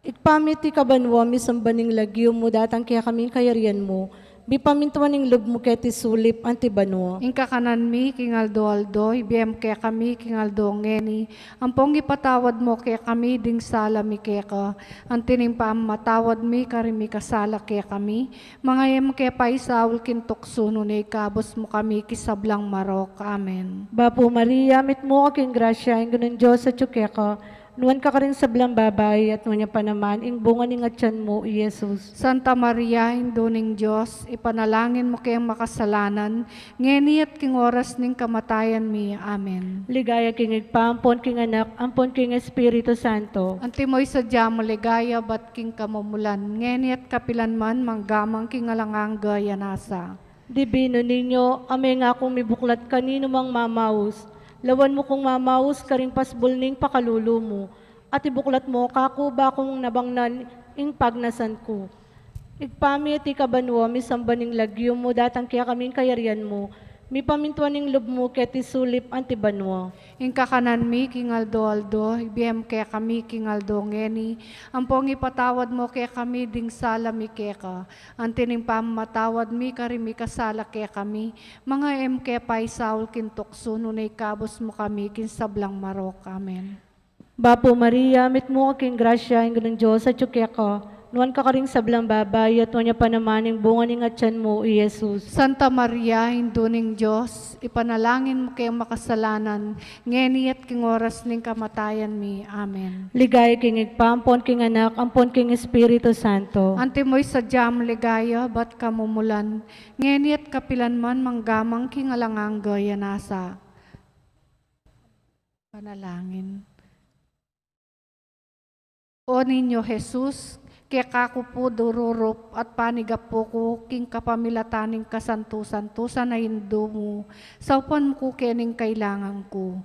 Ibpa mi atiu ka banua, misamban ing lagyu mu, datang kekami ing kayarian mu, mipamintuan ing lub mu keti sulip anti banua. Ing kakanan mi king aldo-aldo, ibie mu kekami king aldo ngeni, ampong ipatawad mu kekami ding sala mi keka, anti ning pamamatawad mi karing mikasala kekami, manga e mu ke paisaul king tuksu nune ikabus mu kami king sablang marok. Amen. Bapu Maria, mitmu ka king grasya, ing Ginung Dios atyu keka, nuan ka karing sablang babai, at nuan ya pa naman ing bunga ning atyan mu, i Jesus. Santa Maria, Indu ning Dios, ipanalangin mu keng makasalanan, ngeni at king oras ning kamatayan mi. Amen. Ligaya king Ibpa, ampon king Anak, ampon king Espiritu Santo. Antimo ing sadya mung ligaya, bat king kamumulan, ngeni at kapilan man, mangga man king alang angga. Amen. Dibinu ninyo, a mengaku mibuklat kaninumang mamaus, lawan mu kung mamaus karing pasbul ning pakalulu mu, at ibuklat mu kaku bakung nabangnan ing pagnasan ku. Ibpa mi atiu ka banua, misamban ing lagyu mu, datang kekami ing kayarian mu, mipamintuan ing lub mu keti sulip anti banua. Ing kakanan mi king aldo-aldo, ibie mu kekami king aldo ngeni, ampong ipatawad mu kekami ding sala mi keka, anti ning pamamatawad mi karing mikasala kekami, manga e mu ke paisaul king tuksu nune ikabus mu kami king sablang marok. Amen. Bapu Maria, mitmu ka king grasya, ing Ginung Dios atyu keka, nuan ka karing sablang babai, at nuan ya pa naman ing bunga ning atyan mu, i Jesus. Santa Maria, Indu ning Dios, ipanalangin mu keng makasalanan, ngeni at king oras ning kamatayan mi. Amen. Ligaya king Ibpa, ampon king Anak, ampon king Espiritu Santo. Antimo ing sadya mung ligaya, bat kamumulan, ngeni at kapilan man, mangga man king alang angga. Amen. Panalangin. O Niño Jesus, keka ku pu dururup at panigapu ku king kapamilatan ning kasantu-santusan a Indu mu, saupan mu ku kening kailangan ku.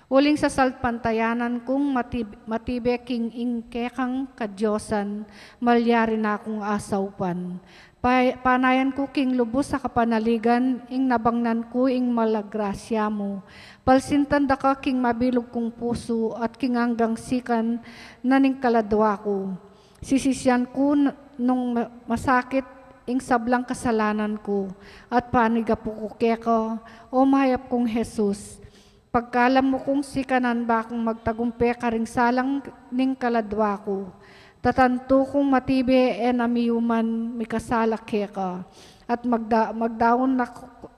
Uling sasalpantayanan kung matib-, matibe king ing kekang kadiosan, malyari na kung asaupan. Pa-, panayan ku king lubus a kapanaligan, ing nabangnan ku ing malagrasya mu. Palsintan da ka king mabilug kung pusu, at king anggang sikan na ning kaladwa ku. Sisisian ku n-, nung ma-, masakit ing sablang kasalanan ku, at panigapu ku keka, O mayap kung Jesus. Pagkalam mu kung sikanan ba kung magtagumpe karing salang ning kaladwa ku. Tatantu kung matibe e na miyuman mikasala keka. At magda-, magdaun na,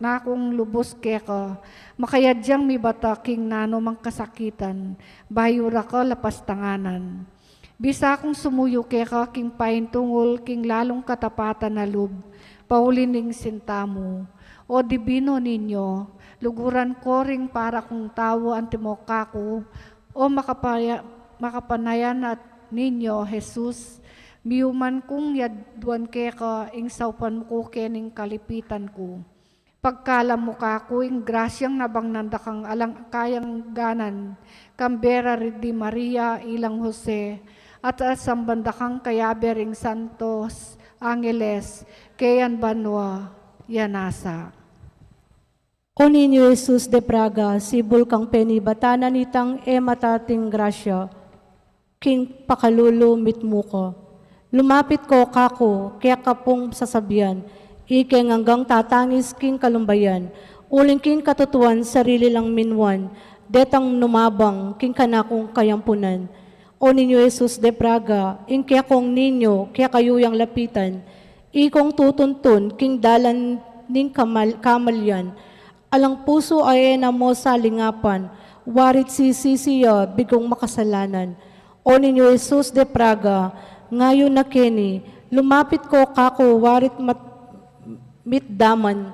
na kung lubus keka. Makayadyang mibata king nanu mang kasakitan. Bayu ra ka lapastanganan. Bisa kung sumuyu keka king paintungul king lalung katapatan a lub, pauli ning sinta mu. O Divino Niño, luguran ko ring para kung tau antimo kaku, o makapaya-, makapanayan a Niño Jesus, miyuman kung yaduan keka ing saupan mu ku kening kalipitan ku. Pagkalam mu kaku ing grasyang nabangnan da kang alang kayang ganan, kambe ra di Maria ilang Jose, at asamban da kang kayabe ring santos, angeles, keyan banua, ya nasa. O Niño Jesus de Praga, sibul kang penibatan na nitang e matating grasya, king pakalulu mitmu ka. Lumapit ko kaku, keka pung sasabian, ikeng anggang tatangis king kalumbayan, uling king katutuan sarili lang minuan, detang numabang king kanakung kayampunan. O Niño Jesus de Praga, ing kekong Niño, kekayu yang lapitan, ikong tutuntun king dalan ning kamal-, kamalyan, alang pusu a e na mo salingapan, warit sisisi ya bigung makasalanan. O Niño Jesus de Praga, ngayu na keni, lumapit ko kaku warit mat-, mitdaman.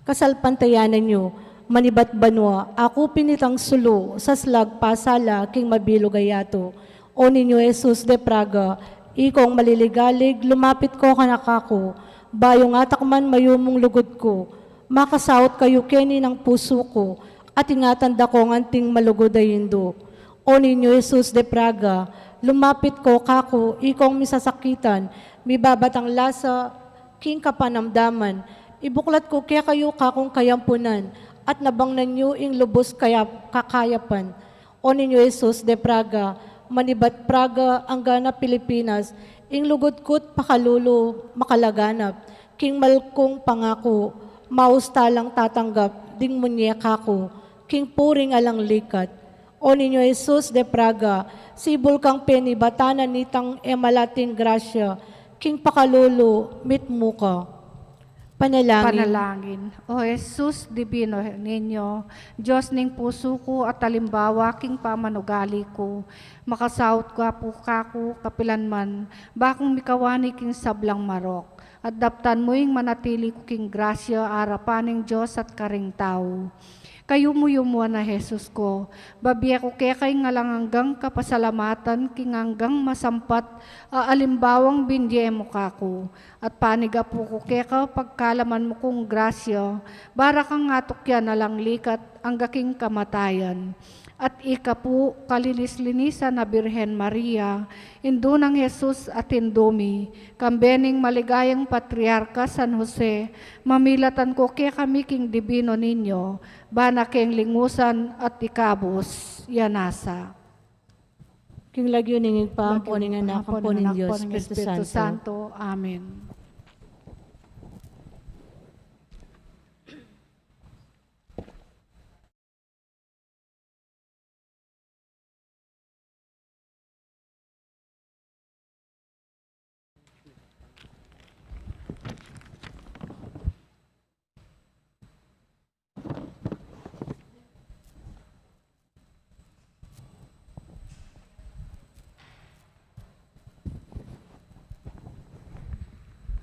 Kasalpantayanan yu, manibat banua, aku pin itang sulu, saslag pasala king mabilug a yatu. O Niño Jesus de Praga, ikong maliligalig, lumapit ko kanaku, bayu ngan takman mayumung lugud ku, makasaut kayu keni nang pusu ku, at ingatan da kong anting malugud a indu. O Niño Jesus de Praga, lumapit ko kaku, ikong misasakitan, mibabatang lasa, king kapanamdaman, ibuklat ku kekayu kakung kayampunan, at nabangnan yu ing lubus kaya-, kakayapan. O Niño Jesus de Praga, manibat Praga angga na Pilipinas, ing lugud ku't pakalulu makalaganap, king malkung pangaku, maus talang tatanggap, ding munyeka ku, king puring alang likat. O Niño Jesus de Praga, sibul kang penibatan na nitang e malating grasya, king pakalulu mitmu ka. Panalangin. Panalangin. O Jesus, Divino Niño, Dios ning pusu ku at alimbawa king pamanugali ku, makasaut ka pu kaku kapilan man, bakung mikawani king sablang marok, at daptan mu ing manatili ku king grasya arapan ning Dios at karing tau. Kayumu-yumuan a Jesus ku, babie ku keka ing alang anggang kapasalamatan king anggang masampat a alimbawang binye mu kaku, at panigapu ku keka pagkalaman mu kung grasya, bara kang atukyan alang likat angga king kamatayan. At ika pu, kalinis-linisan a Birhen Maria, indu nang Jesus at indu mi, kambe ning maligayang Patriarka San Jose, mamilatan ku kekami king Divino Niño, bana keng lingusan at ikabus, ya nasa. King lagyu ning Ibpa, ampo ning Anak, ampo ning Dios Espiritu Santo. Amen.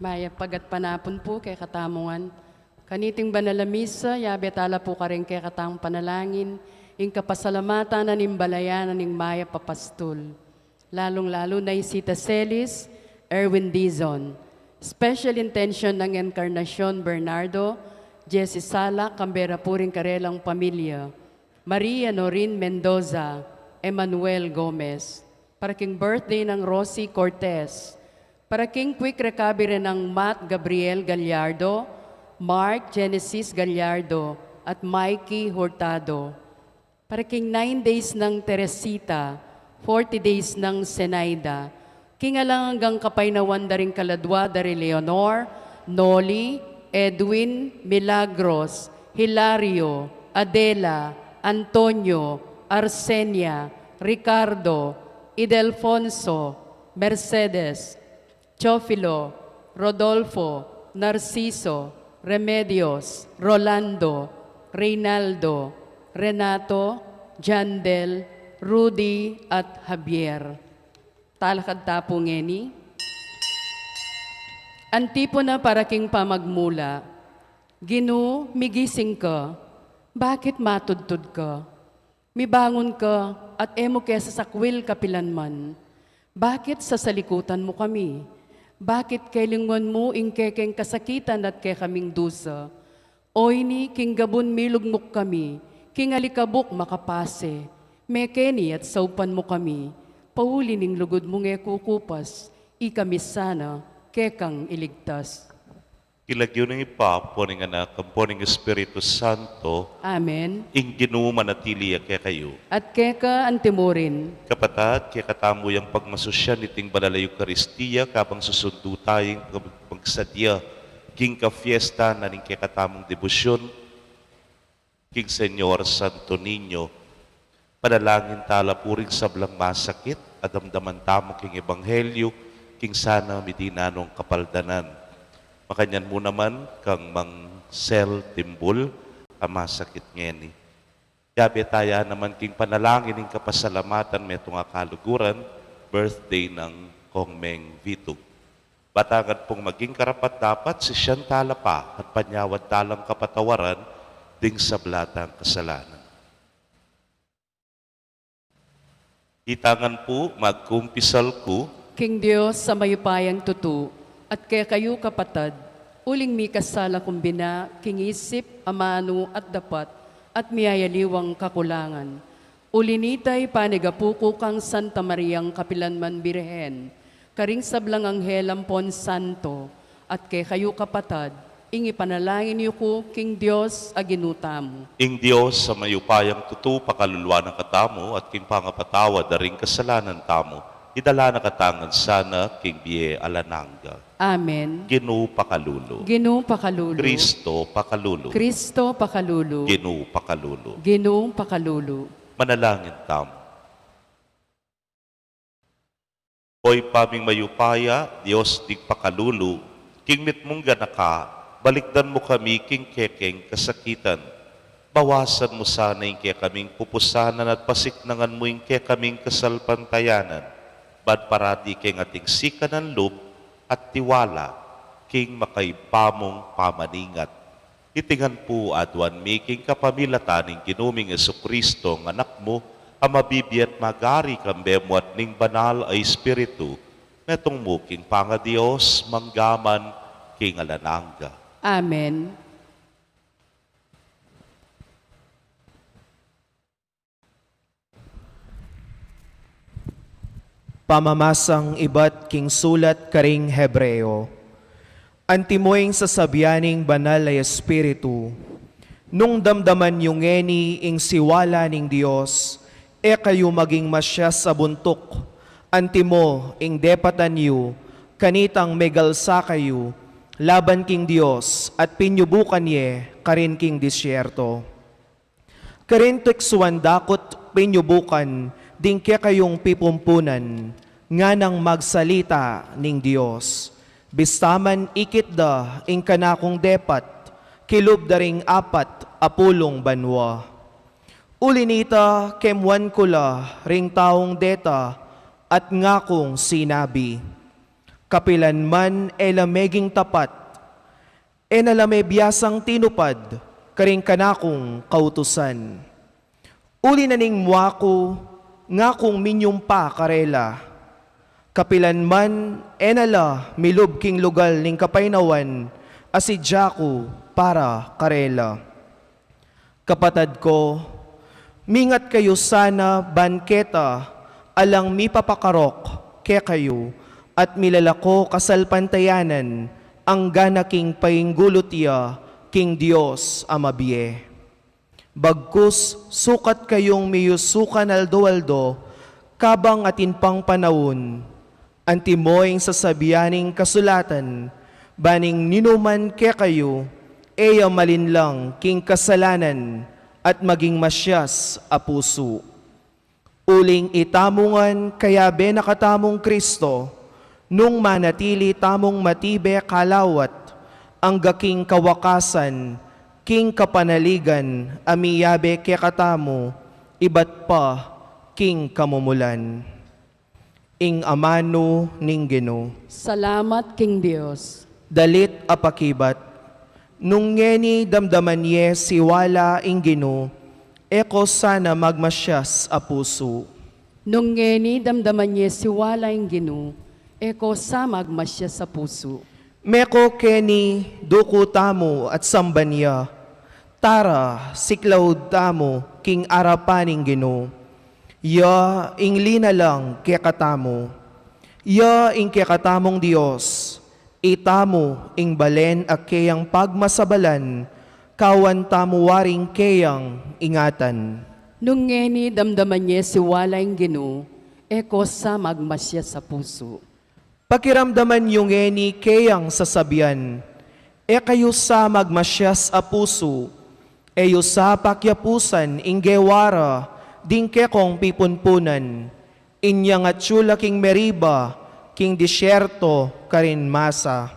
Mayap a gatpanapun pu kekatamu ngan. Kaniting banal a misa, yabe tala pu karing kekatamung panalangin ing kapasalamatan na ning balayan na ning Mayap a Pastul, lalung-lalu na i Sita Celis, Erwin Dizon. Special intention nang Encarnacion Bernardo, Jessie Sala, kambe ra pu ring karelang pamilya. Maria Norin Mendoza, Emmanuel Gomez, para king birthday nang Rosie Cortez, para king quick recovery nang Matt Gabriel Gallardo, Mark Genesis Gallardo, at Mikey Hurtado, para king nine days nang Teresita, forty days nang Zenaida, king alang anggang kapaynawan da ring kaladwa da ri Leonor, Noli, Edwin, Milagros, Hilario, Adela, Antonio, Arsenia, Ricardo, Idelfonso, Mercedes, Teofilo, Rodolfo, Narciso, Remedios, Rolando, Reynaldo, Renato, Jandel, Rudy, at Javier. Talakad ta pu ngeni. Antipona para king pamagmula. Ginu, migising ka. Bakit matudtud ka? Mibangun ka at e mu ke sasakwil kapilan man. Bakit sasalikutan mu kami? Bakit kelinguan mu ing kekeng kasakitan at kekaming dusa? Oyni king gabun milugmuk kami, king alikabuk makapase. Mekeni at saupan mu kami, pauli ning lugud mung e kukupas, ikami sana kekang iligtas. King lagyu ning Ibpa, ampo ning Anak, ampo ning Espiritu Santo. Amen. Ing Ginu manatili ya kekayu. At keka antimurin. Kapatad, kekatamu yang pagmasusyan iting banal a Eukaristia, kabang susundu tayang pag-, pagsadya king kafiesta na ning kekatamung debosyon king Señor Santo Niño. Panalangin tala pu ring sablang masakit a damdaman tamu king ebanghelyo, king sana midinan nong kapaldanan. Makanyan mu naman kang Mang Sel Timbul a masakit ngeni. Yabe taya naman king panalangin ning kapasalamatan metung a kaluguran, birthday nang Kong Meng Vitu. Batangan pung maging karapat-dapat, sisian tala pa at panyawad talang kapatawaran ding sabla tang kasalanan. Itangan pu, magkumpisal ku king Dios a mayupayang tutu, at kekayu kapatad, uling mikasala kung bina king isip, amanu at dapat, at miyayaliwang kakulangan. Uli nita, ipanigapu ku kang Santa Mariang kapilanman Birhen, karing sablang anghel ampon santo, at kekayu kapatad, ing ipanalangin yu ku king Dios a Ginu tamu. Ing Dios a mayupayang tutu pakaluluan na katamu, at king pangapatawad da ring kasalanan tamu, idala na katamu ngan sana king bie alang angga. Amen. Ginu pakalulu. Ginu pakalulu. Kristo pakalulu. Kristo pakalulu. Ginu pakalulu. Ginu pakalulu. Manalangin tamu. O Ibpa ming mayupaya, Dios ding pakalulu, king mitmung ganaka, balikdan mu kami king kekeng kasakitan. Bawasan mu sana ing kekaming pupusanan at pasiknangan mu ing kekaming kasalpantayanan, ban parati keng ating sikanan lub at tiwala king makaibpa mung pamaningat. Iti ngan pu aduan mi king kapamilatan ning Ginu ming Jesucristo, a Anak mu, a mabibie at magari kambe mu at ning Banal a Espiritu, metung mu king pangaDios, mangga man king alang angga. Amen. Pamamasang ibat king sulat karing Hebreo. Antimo ing sasabian ning Banal a Espiritu, nung damdaman yu ngeni ing siwala ning Dios, e kayu maging masias a buntuk, antimo ing depatan yu, kanitang megalsa kayu, laban king Dios, at pinyubukan ye karin king disyerto. Karin teksuan dakut pinyubukan ding kekayung pipumpunan, nganang magsalita ning Dios. Bista man ikit da ing kanakung depat, kilub da ring apat a pulung banua. Uli nita, kemuan ku la ring taung deta at ngakung sinabi, kapilan man e la meging tapat, e na la me biasang tinupad karing kanakung kautusan. Uli na ning mua ku, ngakung minyumpa karela. Kapilan man e na la milub king lugal ning kapaynawan a sidya ku para karela. Kapatad ku, Mingat kayu sana ban keta alang mipapakarok kekayu at milalako kasalpantayanan anggana king paingulut ya king Dios a mabie. Bagkus sukat kayung miyusukan aldo-aldo kabang atin pang panaun, antimo ing sasabian ning kasulatan, ban ing ninuman kekayu e ya malinlang king kasalanan at maging masias a pusu. Uling itamu ngan kayabe na katamung Kristo, nung manatili tamung matibe kalawat, angga king kawakasan, king kapanaligan a miyabe kekatamu, ibat pa king kamumulan. Ing amanu ning Ginu. Salamat king Dios. Dalit a pakibat. Nung ngeni damdaman ye siwala ing Ginu, e ko sana magmasias a pusu. Nung ngeni damdaman ye siwala ing Ginu, e ko sa magmasias a pusu. Meko keni duku tamu at samban ya. Tara, siklaud tamu king arapan ning Ginu. Ya ing linalang kekatamu. Ya ing kekatamung Dios. Itamu ing balen a keyang pagmasabalan, kawan tamu waring keyang ingatan. Nung ngeni damdaman ye siwala ing Ginu, e ko sa magmasias a pusu. Pakiramdaman yu ngeni keyang sasabian, e kayu sa magmasias a pusu, e yu sa pakiapusan ing gewa ra ding kekong pipunpunan, inyang atyu la king Meriba, king disyerto, karin Masa.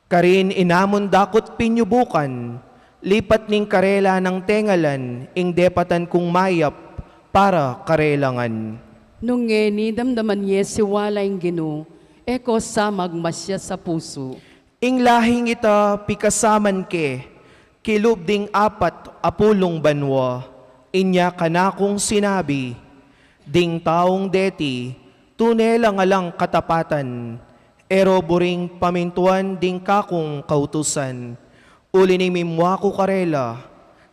Karin inamun dakut pinyubukan, lipat ning karela nang tengalan ing depatan kung mayap para karela ngan. Nung ngeni damdaman ye siwala ing Ginu, e ko sa magmasias a pusu. Ing lahing ita pikasaman ke kilub ding apat a pulung banua, inya kanakung sinabi, ding taung deti tune lang alang katapatan, e ro buring pamintuan ding kakung kautusan, uli ning mimua ku karela,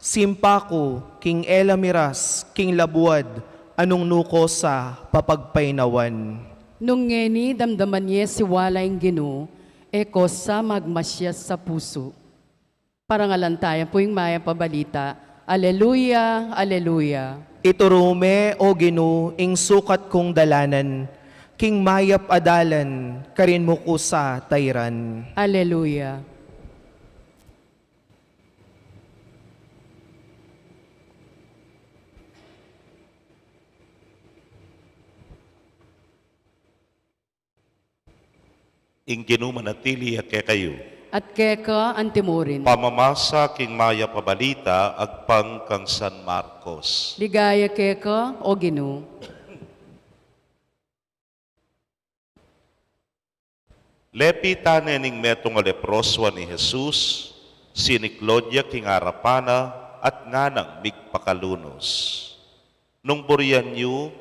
simpa ku king e la miras king labuad a nung nu ko sa papagpainawan. Nung ngeni damdaman ye siwala ing Ginu, e ko sa magmasias a pusu. Parangalan taya pu ing mayap a balita. Aleluya, aleluya. Ituru me, O Ginu, ing sukat kung dalanan, king mayap a dalan, karin mu ku sa tairan. Aleluya. Ing Ginu manatili ya kekayu. At keka antimurin. Pamamasa king mayap a balita agpang kang San Marcos. Ligaya keka, O Ginu. Lepitan ne ning metung a leproso a i Jesus, siniklaud ya king arapan na at nganang migpakalunus. Nung burian yu,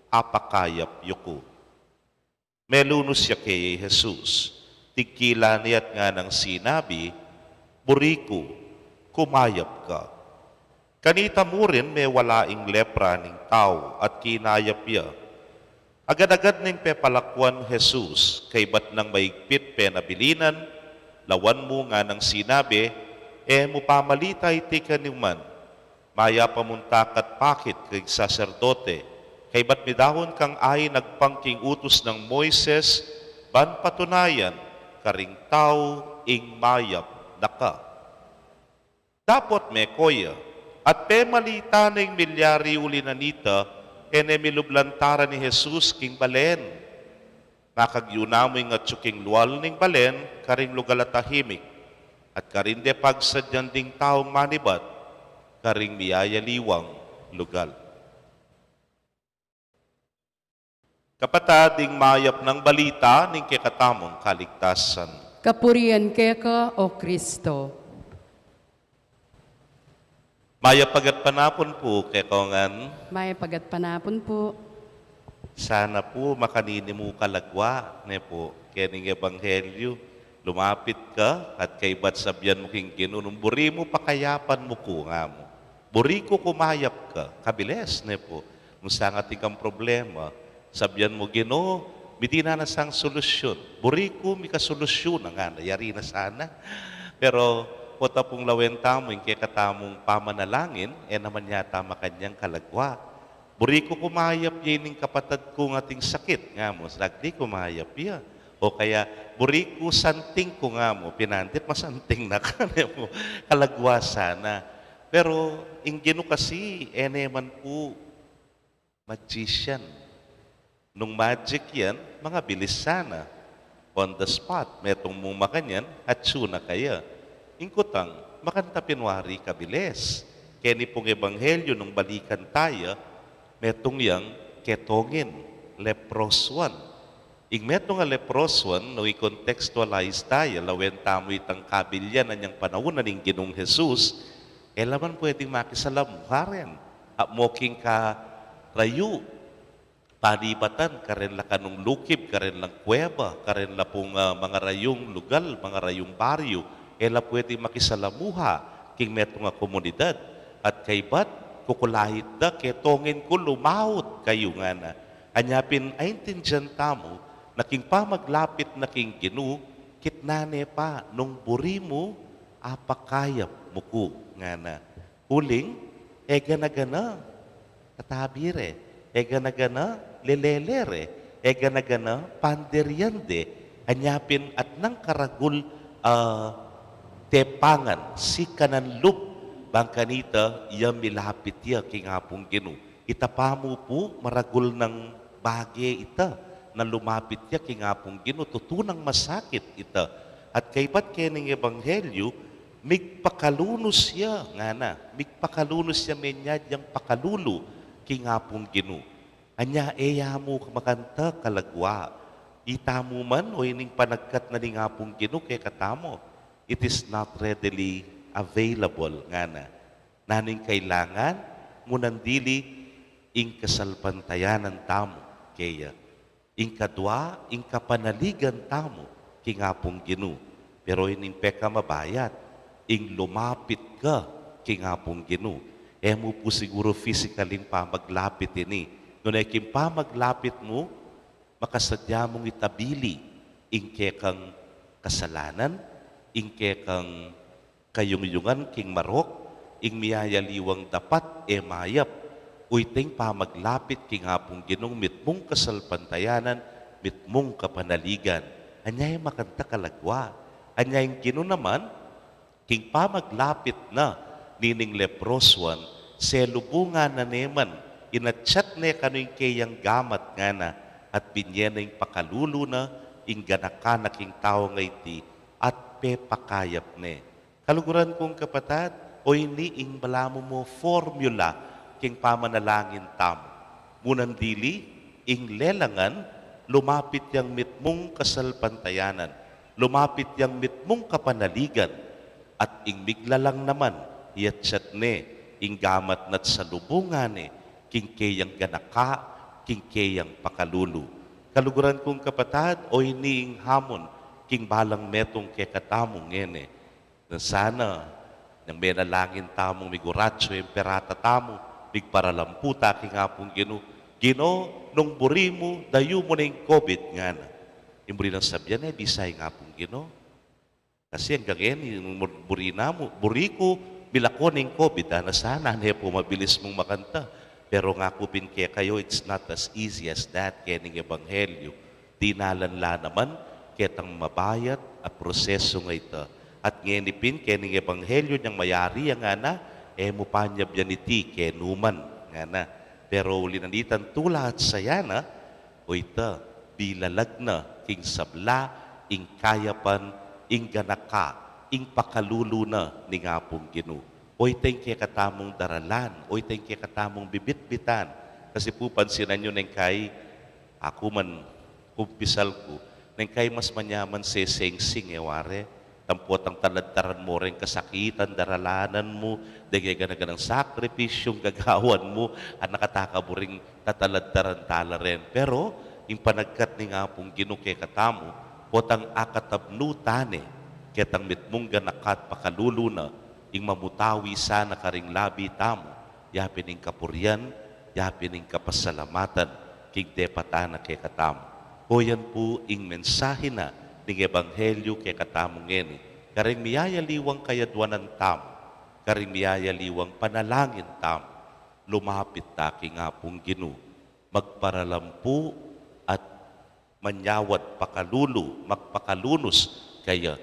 apakayap yu ku. Melunus ya kaya i Jesus, tigkilan ne at nganang sinabi, buri ku, kumayap ka. Kanita murin mewala ing lepra ning tau at kinayap ya. Agad-agad neng pepalakuan i Jesus, kaybat nang maigpit penabilinan, lawan mu nganang sinabi, e mu pamalita iti kaniman. Mayap a munta ka't pakit king saserdote, kaybat midahun kang ain agpang king utus nang Moises, ban patunayan karing tau ing mayap na ka. Dapot meko ya, at pemalita neng milyari uli na nita, e ne milub lantaran i Jesus king balen. Makagyu na mu ing atyu king lual ning balen karing lugal a tahimik, at karin de pagsadyan ding taung manibat karing miyayaliwang lugal. Kapatad, ing mayap nang balita ning kekatamung kaligtasan. Kapurian keka, O Kristo. Mayap a gatpanapun pu kekongan. Mayap a gatpanapun pu. Sana pu makanini mu kalagwa, ne pu, kening ebanghelyu, lumapit ka at kaybat sabian mu king Ginu, nung buri mu pakayapan mu ku, nga mu. Buri ku kumayap ka, kabilis, ne pu. Nung sangkatang problema, sabian mu, Ginu, mitinan na sang solusyun. Buri ku mikasolusyun na ngana, yari na sana. Pero, pota pung lawen tamu, ing kekatamung pamanalangin, e naman yata makanyan kalagwa. Buri ku kumayap ya ining kapatad kung ating sakit, nga mu, saglit kumayap ya. O kaya, buri ku santing ku, nga mu, pinandit masanting na ka, ne pu, kalagwa sana. Pero, ing Ginu kasi, e ne man pu magician. Nung magic yan, mangabilis sana. On the spot, metung mung makanyan, atsu na kaya. Ing kutang, makanita pin wari kabilis. Keni pung ebanghelyu nung balikan taya, metung yang ketongin, leproswan. Ing metung a leproswan, nung i-contextualize taya, lawen tamu itang kabilyan na nyang panaun na ning Ginung Jesus, e la man pwedeng makisalamuha rin. At moking karayu, panibatan, karen la kanung lukib, karen lang kuweba, karen la pung, ah, mangarayung lugal, mangarayung baryu, e la pwedeng makisalamuha king metung a komunidad. At kaybat, kukulahit da, ketongin ku lumaut kayu ngana. Anya pin aintindian tamu, na king pamaglapit na king Ginu, kitnan ne pa nung buri mu, apakayap mu ku ngana. Uling, e gana-gana, tatabi re, e gana-gana, lelele re, e gana-gana, pandirian de, anya pin at nang karagul, ah, tepangan, sikanan lub, bang kanita, ya milapit ya, king Apung Ginu. Ita pa mu pu, maragul nang bage ita, na lumapit ya, king Apung Ginu, tutu nang masakit ita. At kaybat keni ning ebanghelyu, migpakalunus ya, ngana, migpakalunus ya, menyad yang pakalulu, king Apung Ginu. Anya e ya mu makanita kalagwa. Ita mu man, o ining panagkat na ning Apung Ginu, kekatamu. It is not readily available, ngana. Nanu ing kailangan, munan dili ing kasalpantayanan tamu, keya. Ing kadwa, ing kapanaligan tamu, king Apung Ginu. Pero ining pekamabayat, ing lumapit ka, king Apung Ginu. E mu pu siguru physical ing pamaglapit ini. Nune king pamaglapit mu, makasadya mung itabili, ing kekang kasalanan, ing kekang kayungyungan king marok, ing miyayaliwang dapat e mayap, uyteng pamaglapit king Apung Ginung mitmung kasalpantayanan, mitmung kapanaligan. Anya e makanita kalagwa. Anya ing Ginu naman, king pamaglapit na nining leproswan, selubungan na ne man, inatsat ne kanu ing keyang gamat ngana, at binye na ing pakalulu na, ing ganaka na king tau a iti, at pepakayap ne. Kaluguran kung kapatad, o ini ing balamu mu formula king pamanalangin tamu. Munan dili, ing lelangan, lumapit yang mitmung kasalpantayanan, lumapit yang mitmung kapanaligan, at ing miglalang naman, iyatsat ne, ing gamat na't salubungan ne, king keyang ganaka, king keyang pakalulu. Kaluguran kung kapatad, o ini ing hamon, king balang metung kekatamu ngeni. Na sana, nang menalangin tamung miguratsu, emperata tamu, migparalampu ta king Apung Ginu, Ginu, nung buri mu, dayu mu na ing COVID ngana. Ing buri nang sabian, e bisa ing Apung Ginu. Kasi anggang ngeni, nung buri namu, buri ku, milako na ing COVID, a, na sana, ne pu mabilis mung makanita. Pero ngaku pin kekayu, it's not as easy as that, keni ing ebanghelyu. Dinalan la naman ketang mabayat a prosesu ngeni. At ngeni pin keni ing ebanghelyu nang mayari ya ngana, e mu pa nyabian iti kenu man ngana. Pero uli na nitang tula at saya na, o ita, bilalag na king sabla, ing kayapan, ing ganaka, ing pakalulu na ning Apung Ginu. O ita ing kekatamung daralan, o ita ing kekatamung bibitbitan. Kasi pu pansinan yu neng kai, aku man, kumpisal ku, neng kai mas manyaman sesengsing e ware, tampotang taladtaran mo ring kasakitan, daralanan mu, deng gana-ganang sakripisyung gagawan mu, at nakataka buring tataladtaran tala ren. Pero, ing panagkat ning Apung Ginu kekatamu, potang akatabnu tane, ketang mitmung ganaka at pakalulu na, ing mamutawi sana karing labi tamu, yapin ing kapurian, yapin ing kapasalamatan, king depatan na kekatamu. O yan pu ing mensahe na ning ebanghelyu kekatamu ngeni, karing miyayaliwang kayadwanan tamu, karing miyayaliwang panalangin tamu, lumapit ta king Apung Ginu, magparalam pu at manyawad pakalulu, magpakalunus kaya,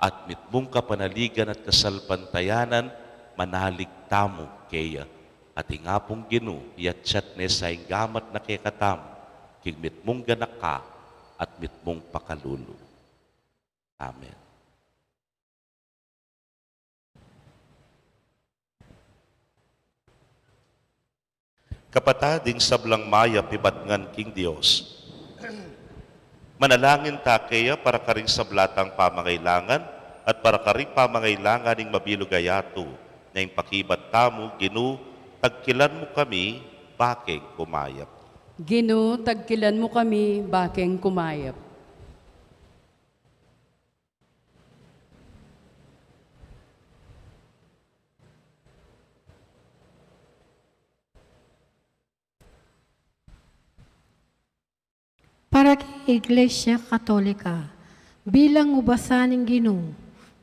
at mitmung kapanaligan at kasalpantayanan, manalig tamu kaya. At ing Apung Ginu, yatsat ne sa ing gamat na kekatamu, king mitmung ganaka at mitmung pakalulu. Amen. Kapatad, ing sablang mayap ibat ngan king Dios. Manalangin ta kaya para karing sabla tang pamangailangan at para karing pamangailangan ning mabilug a yatu, na ing pakibat tamu, Ginu, tagkilan mu kami, bakeng kumayap. Ginu, tagkilan mu kami, bakeng kumayap. Para king Iglesia Katolika, bilang ubasan ning Ginu,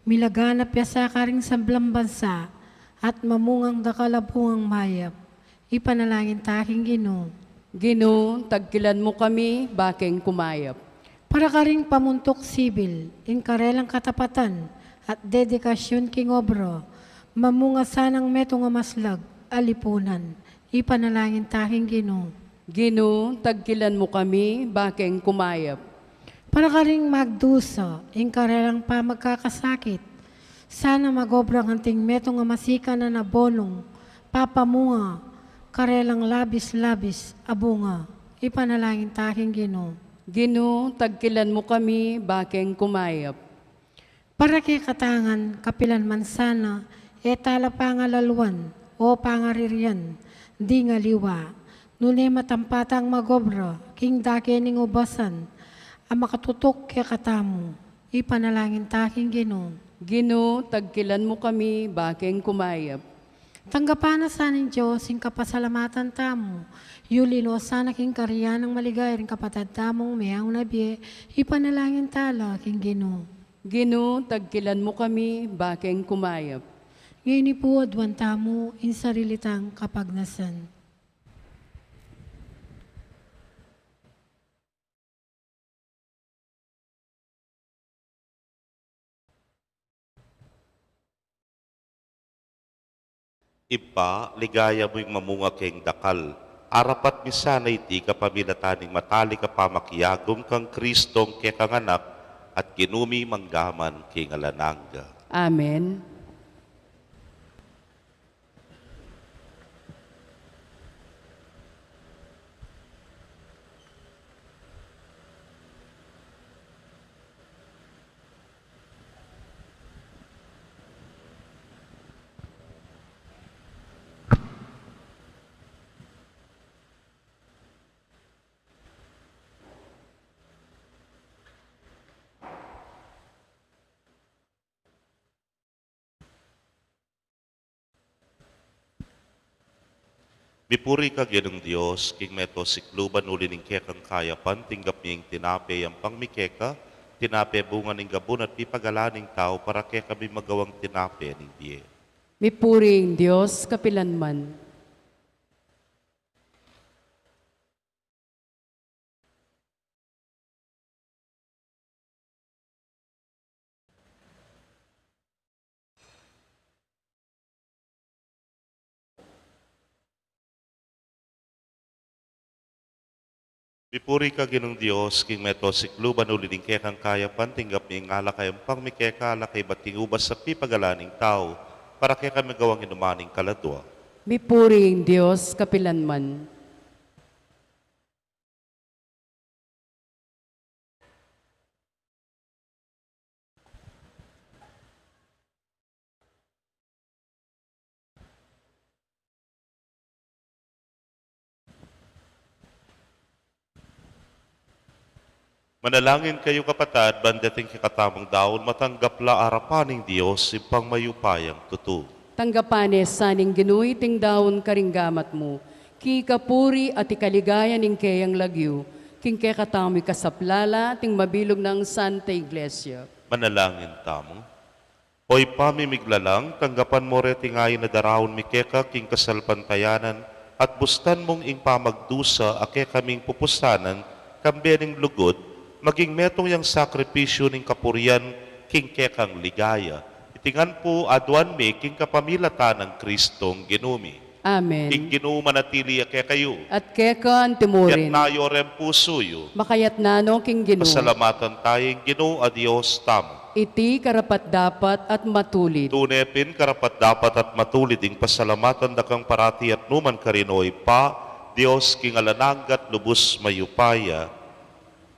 milaganap ya sa karing sablang bansa, at mamungang dakal a bungang mayap. Ipanalangin ta king Ginu. Ginu, tagkilan mu kami, bakeng kumayap. Para karing pamuntuk sibil, ing karelang katapatan at dedikasyun king obra, mamunga sanang metung a maslag a lipunan. Ipanalangin ta king Ginu. Ginu, tagkilan mu kami, bakeng kumayap. Para karing magdusa, ing karelang pamagkakasakit, sana magobra kanting metung a masikan a bonung, papamunga karelang labis-labis a bunga. Ipanalangin ta king Ginu. Ginu, tagkilan mu kami, bakeng kumayap. Para kekatang ngan, kapilan man sana, e tala pangalaluan o pangaririan ding aliwa, nune matampat tang magobra king dake ning ubasan a makatutuk kekatamu. Ipanalangin ta king Ginu. Ginu, tagkilan mu kami, bakeng kumayap. Tanggapan na sa ning Dios ing kapasalamatan tamu, yuli no sana king karian nang maligaya ring kapatad tamung meauna bie. Ipanalangin tala king Ginu. Ginu, tagkilan mu kami, bakeng kumayap. Ngeni pu aduan tamu ing sarili tang kapagnasan. Ibpa, ligaya mu ing mamunga keng dakal. Arapat mi sana iti kapamilatan ning matalik a pamakiagum kang Kristong kekang Anak at Ginu mi, mangga man king alang angga. Amen. Mipuri ka Ginung Dios, king meto sikluban uli ning kekang kayapan, tinggap mi ing tinape yampang mi keka, tinape bunga ning gabun at pipagalan ning tau, para kekami magawang tinape ning bie. Mipuri ing Dios kapilan man. Mipuri ka Ginung Dios, king meto sikluban uli ning kekang kayapan, tinggap mi ing alak a yampang mi keka, alak a ibat king ubas a pipagalan ning tau, para kekami magawang inuman ning kaladua. Mipuri ing Dios kapilan man. Manalangin kayu, kapatad, ban deting kekatamung daun matanggap la arapan ning Dios, Ibpang mayupayang tutu. Tanggapan ne sa ning Ginu iting daun karing gamat mu, king ikapuri at ikaligaya ning keyang lagyu, king kekatamu ikasaplala at ning mabilug nang Santa Iglesia. Manalangin tamu. O Ibpa mi miglalang, tanggapan mu reting ain a daraun mi keka king kasalpantayanan, at bustan mung ing pamagdusa a kekaming pupusanan, kambe ning lugud, maging metung yang sakripisyu ning kapurian king kekang ligaya. Iti ngan pu aduan mi king kapamilatan nang Kristong Ginu mi. Amen. Ing Ginu manatili ya kekayu. At keka antimurin. Yatna yu reng pusu yu. Makayatna no king Ginu. Pasalamatan taya ing Ginu a Dios tamu. Iti karapat-dapat at matulid. Tune pin karapat-dapat at matulid ing pasalamatan da kang parati at numan karin, O Ibpa, Dios king alang angga at lubus mayupaya.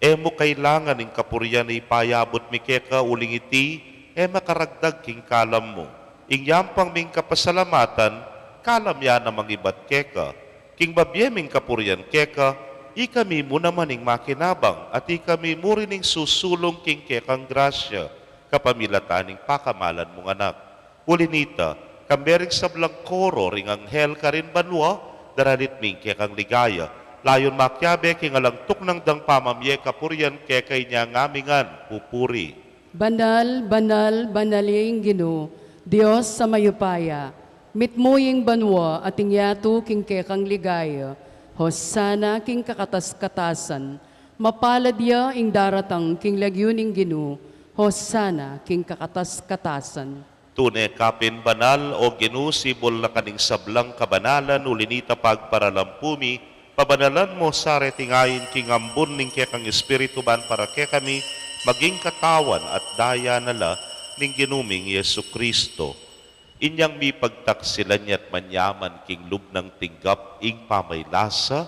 E mu kailangan ing kapurian a ipayabut mi keka, uling iti e makaragdag king kalam mu. Ing yampang ming kapasalamatan, kalam ya namang ibat keka. King babie ming kapurian keka, ikami mu naman ing makinabang, at ikami mu rin ing susulung king kekang grasya, kapamilatan ning pakamalan mung Anak. Uli nita, kambe ring sablang koro ring anghel karin banua, daralit mi ing kekang ligaya, layun makiabe king alang tuknang dang pamamie kapurian keka. Inya ngami ngan pupuri. Banal, banal, banal ya ing Ginu, Dios a mayupaya. Mitmu ya ing banua at ing yatu king kekang ligaya. Hosana king kakatas-katasan. Mapalad ya ing daratang king lagyu ning Ginu. Hosana king kakatas-katasan. Tune ka pin banal, O Ginu, sibul na ka ning sablang kabanalan, uli nita pagparalampu mi, pabanalan mu sa reting ain king ambun ning kekang Espiritu ban para kekami maging katawan at daya na la ning Ginu ming Jesucristo. Inyang mipagtaksilan ya at manyaman king lub nang tinggap ing pamaylasa,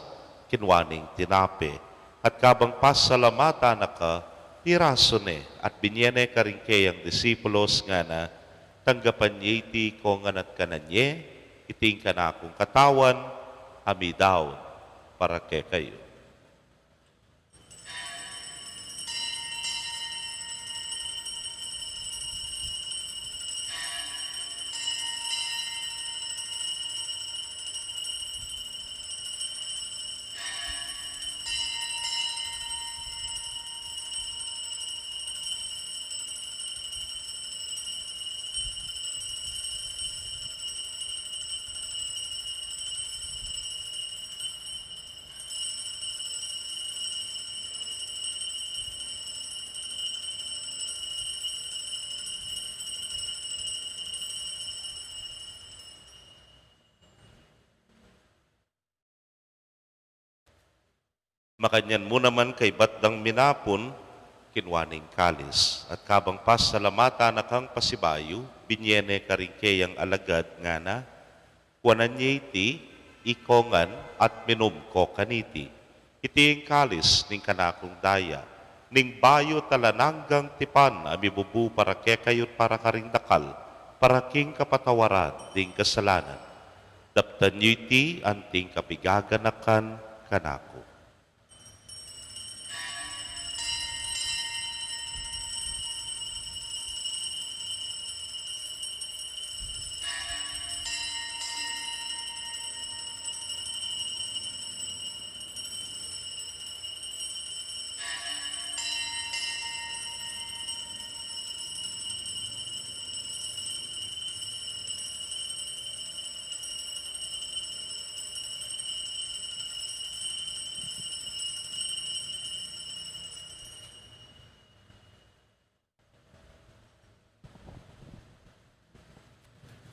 kinua ne ing tinape, at kabang pasalamatan na ka, pirasu ne at binye ne karing keyang disipulos, ngana, tanggapan ye iti ikongan at kanan ye, iti ing kanakung katawan a midaun para kekayu. Makanyan mu naman kaybat dang minapun, kinua ne ing kalis, at kabang pasalamatan na kang pasibayu, binye ne karing keyang alagad, ngana, kuanan ye iti ikongan at minum ko kaniti. Iti ing kalis ning kanakung daya, ning bayu at alang anggang tipan a mibubu para kekayu't para karing dakal, para king kapatawaran ding kasalanan. Daptan yu iti anting kapigaganakan kanaku.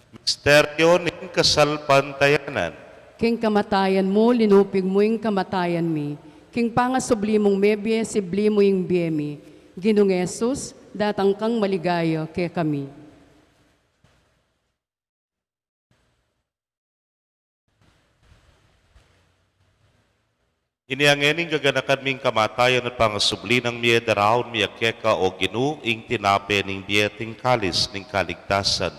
Misteryo ning kasalpantayanan. King kamatayan mu, linupig mu ing kamatayan mi. King pangasubli mung mebie, sibli mu ing bie mi. Ginung Jesus, datang kang maligaya kekami. Ini ngeni ing gaganakan ming kamatayan at pangasubli nang mie, daraun mi keka, o Ginu, ing tinape ning bie at ing kalis ning kaligtasan.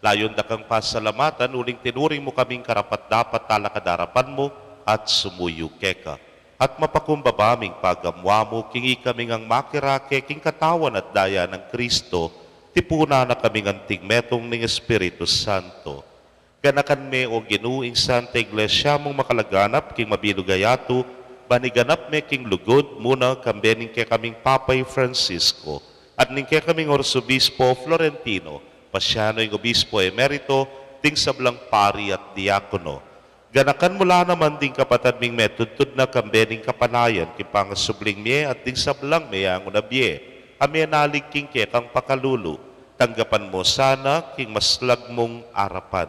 Layun da kang pasalamatan uling tinuring mu kaming karapat-dapat talakad king arapan mu at sumuyu keka. At mapakumbaba ming pagamuamu king ikami ngang makirake king katawan at daya nang Kristo, tipunan na kami ngan king metung ning Espiritu Santo. Ganakan me, O Ginu, ing Santa Iglesia mung makalaganap king mabilug a yatu, ban iganap me king lugud, muna kambe ning kekaming Papa i Francisco, at ning kekaming Arsobispo Florentino, Pasiano ing Obispo Emerito, ding sablang pari at diakono. Ganakan mu la naman ding kapatad ming metudtud na kambe ning kapanayan king pangasubling mie at ding sablang meangu na bie, a menalig king kekang pakalulu, tanggapan mu sana king maslag mung arapan.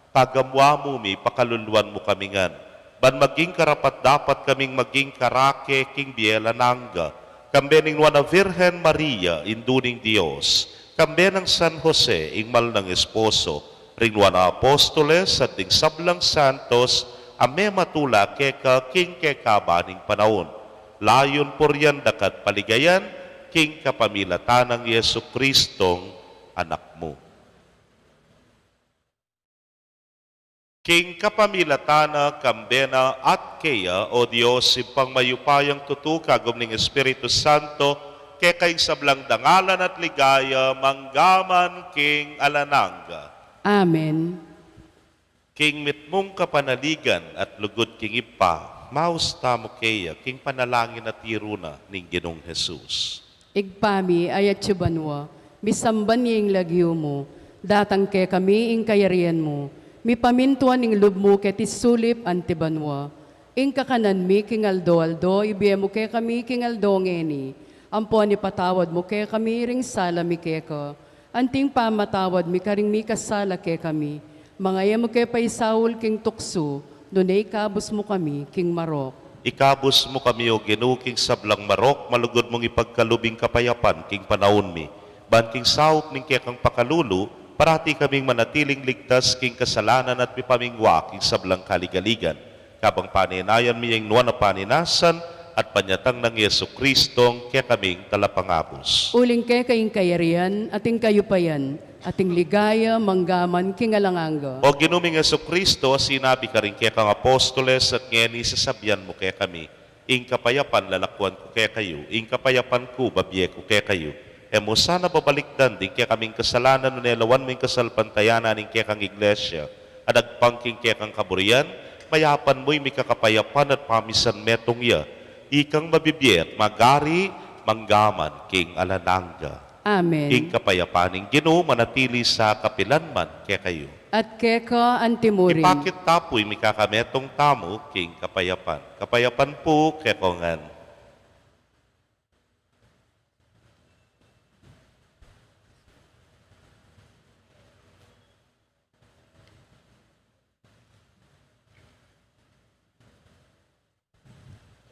Pagamuamu mi, pakaluluan mu kami ngan, ban maging karapat-dapat kaming maging karake king bie alang angga, kambe ning Nuan a Virgen Maria, Indu ning Dios, kambe nang San Jose, ing mal nang esposo, ring Nuan a Apostoles, at ding sablang santos, a mematula keka king kekaban ning panaun. Layun purian daka at paligayan, king kapamilatan nang Jesucristong Anak mu. King kapamilatan na, kambe na, at keya, O Dios, Ibpang mayupayang tutu, kagum ning Espiritu Santo, keka ing sablang dangalan at ligaya, mangga man king alang angga. Amen. King mitmung kapanaligan at lugud king Ibpa, maus tamu keya king panalangin a tiru na ning Ginung Jesus. Ibpa mi, a atsu banua, misamban ya ing lagyu mu, datang kekami ing kayarian mu, mipamintuan ing lub mu keti sulip anti banua. Ing kakanan mi king aldo-aldo, ibie mu kekami king aldo ngeni. Ampon ipatawad mu kekami ring sala mi keka, anti ing pamamatawad mi karing mikasala kekami. Manga e mu ke paisaul king tuksu, nune ikabus mu kami king marok. Ikabus mu kami, O Ginu, king sablang marok, malugud mung ipagkalub ing kapayapan king panaun mi. Ban king saup ning kekang pakalulu, parati kaming manatiling ligtas king kasalanan at mipamingwa king sablang kaligaligan. Kabang panenayan mi ing nuan a paninasan at panyatang nang Jesucristong kekaming Talapangabus. Uling keka ing kayarian, at ing kayupayan, at ing ligaya, mangga man king alang angga. O Ginu ming Jesucristo, a sinabi karing kekang apostoles, at ngeni sasabian mu kekami, ing kapayapan lalakuan ku kekayu, ing kapayapan ku babie ku kekayu. E mu sana babalikdan ding kekaming kasalanan, nune lawan mu ing kasalpantayanan ning kekang Iglesia, a dagpang king kekang kaburian, mayapan mu ing mikakapayapan at pamisan metung ya, ikang mabibie at magari, mangga man king alang angga. Amen. Ing kapayapan ning Ginu manatili sa kapilan man kekayu. At keka anti murin. Ipakit ta pu ing mikakametung tamu king kapayapan. Kapayapan pu kekongan.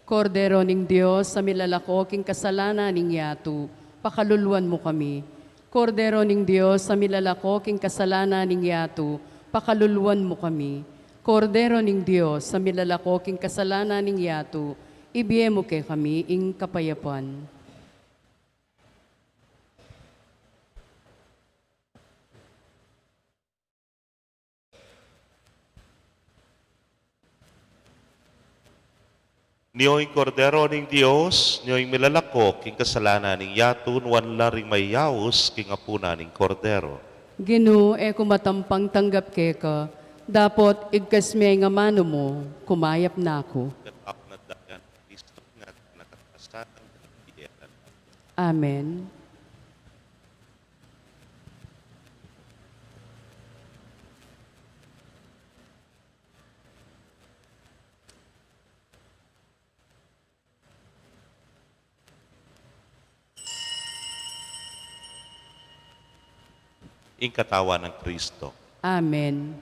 Kordero ning Dios, a milalako king kasalanan ning yatu, pakaluluan mu kami. Kordero ning Dios, a milalako king kasalanan ning yatu, pakaluluan mu kami. Kordero ning Dios, a milalako king kasalanan ning yatu, ibie mu kekami ing kapayapan. Nio ing Kordero ning Dios, nio ing milalako king kasalanan ning yatu, nuan la ring mayaus king apunan ning Kordero. Ginu, e ku matampang tanggap keka, dapot igkas me ing amanu mu, kumayap na ku. Amen. Ing katawan nang Kristo. Amen.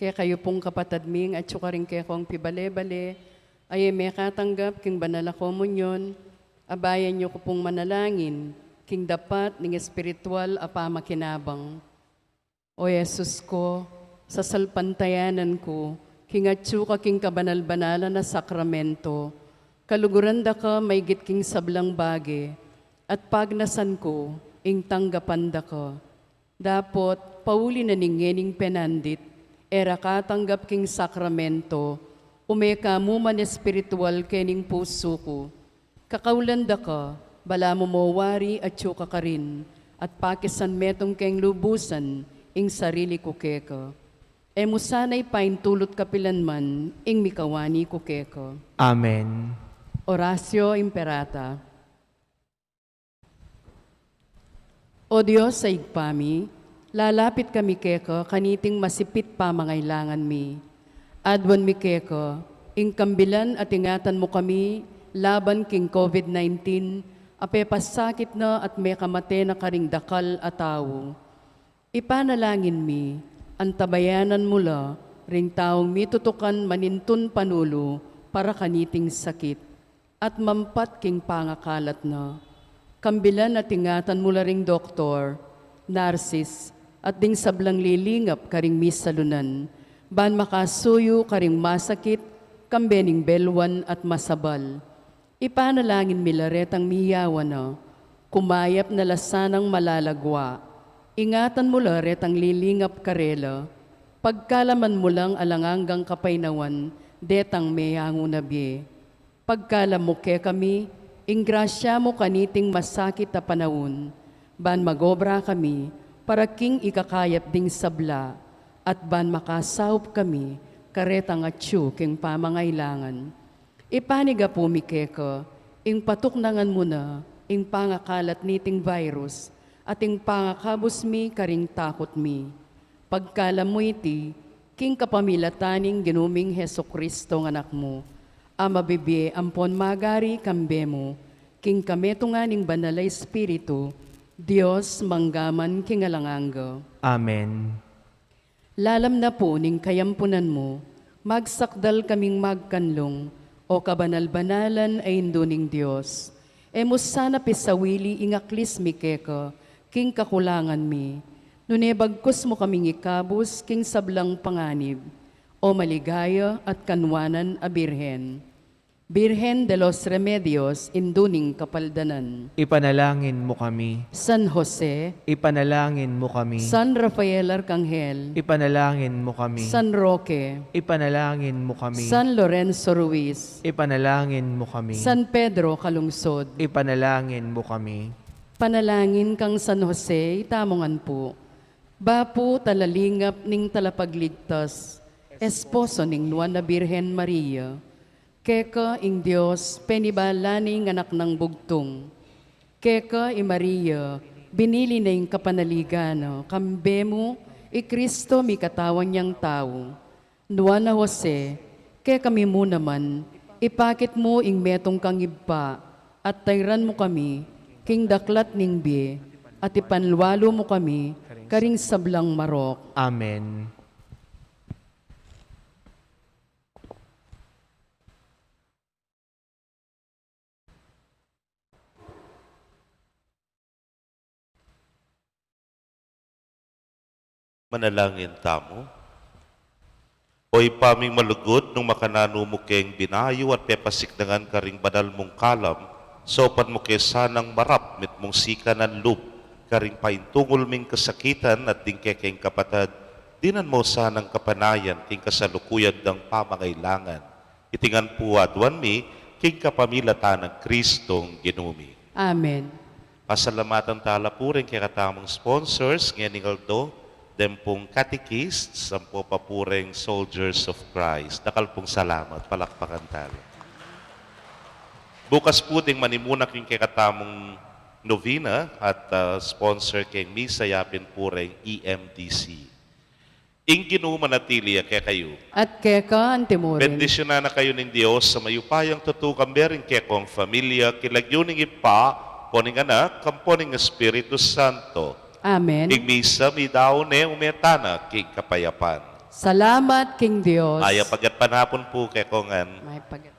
Kekayu pung kapatad ming atyu karing kekong pibale-bale, a e mekatanggap king banal a komunyon, abayan yu ku pung manalangin king dapat ning espiritual a pamakinabang. O Jesus ku, sasalpantayanan ku king atyu ka king kabanal-banalan a sakramento, kaluguran da ka maigit king sablang bage, at pagnasan ku ing tanggapan da ka. Dapot, pauli na ning ngening penandit, e ra katanggap king sakramento, ume ka mu man espiritual kening pusu ku. Kakaulan da ka, balamu mo wari atyu ka karin, at pakisan metung keng lubusan ing sarili ku keka. E mu sana ipaintulut kapilan man ing mikawani ku keka. Amen. Oratio Imperata. O Dios a Ibpa mi, lalapit kami keka kaniting masipit pamangailangan mi. Aduan mi keka, ing kambilan at ingatan mu kami laban king COVID nineteen, a pepasakit na at mekamate na karing dakal a tau. Ipanalangin mi, antabayanan mu la ring taung mitutukan manintun panulu para kaniting sakit at mampat king pangakalat na. Kambilan at ingatan mu la ring doktor, narsis, at ding sablang lilingap karing misalunan, ban makasuyu karing masakit, kambe ning belwan at masabal. Ipanalangin mi la retang miyawan na, kumayap na la sanang malalagwa. Ingatan mu la retang lilingap karela, pagkalaman mu lang alang anggang kapaynawan detang meyangu na bie. Pagkalam mu kekami ing grasya mu kaniting masakit a panaun, ban magobra kami para king ikakayap ding sabla, at ban makasaup kami karetang atyu king pamangailangan. Ipanigapu mi keka ing patuknangan mu na ing pangakalat niting virus, at ing pangakabus mi karing takut mi. Pagkalam mu iti king kapamilatan ning Ginu ming Jesucristo nga Anak mu, a mabibie ampon magari kambe mu, king kametungan ning Banal a Espiritu, Dios mangga man king alang angga. Amen. Lalam na pu ning kayampunan mu, magsakdal kaming magkanlung, o kabanal-banalan a Indu ning Dios. E mu sana pisawili ing aklis mi keka king kakulangan mi, nune bagkus mu kaming ikabus king sablang panganib, o maligaya at kanwanan a Birhen. Birhen de los Remedios, Indu ning Kapaldanan. Ipanalangin mu kami. San Jose. Ipanalangin mu kami. San Rafael Arcangel. Ipanalangin mu kami. San Roque. Ipanalangin mu kami. San Lorenzo Ruiz. Ipanalangin mu kami. San Pedro Calungsod. Ipanalangin mu kami. Panalangin kang San Jose, itamu ngan pu. Bapu, talalingap ning Talapagligtas, esposo ning Nuan a Birhen Maria. Keka ing Dios penibala ne ing Anak nang Bugtung. Keka i Maria binili ne ing kapanaligan na, kambe mu i Cristo mikatawan yang tau. Nuan a Jose, kekami mu naman, ipakit mu ing metung kang ibpa, at tayran mu kami king daklat ning bie, at ipanlualu mu kami karing sablang marok. Amen. Manalangin tamu. O Ibpa ming malugud, nung makananu mu keng binayu at pepasiknangan karing banal mung kalam, saupan mu ke sanang marap mitmung sikanan lub karing paintungul ming kasakitan at ding kekeng kapatad, dinan mu sanang kapanayan king kasalukuyan dang pamangailangan. Iti ngan pu aduan mi king kapamilatan nang Kristong Ginu mi. Amen. Pasalamatan tala pu ring kekatamung sponsors ngening aldo, deng pung catechists, ampo pa pu ring Soldiers of Christ. Dakal pung salamat, palakpakan tala. Bukas pu ding manimuna king kekatamung novena at, ah, sponsor keng misa, yapin pu ring E M D C. Ing Ginu manatili ya kekayu. At keka antimurin. Bendisyunan na kayu ning Dios a mayupayang tutu, kambe ring kekong familia, king lagyu ning Ibpa, ampo ning Anak, ampo ning Espiritu Santo. Amen. Ing misa midaun ne, ume tana king kapayapan. Salamat king Dios. Mayap a gatpanapun pu kekongan. Mayap a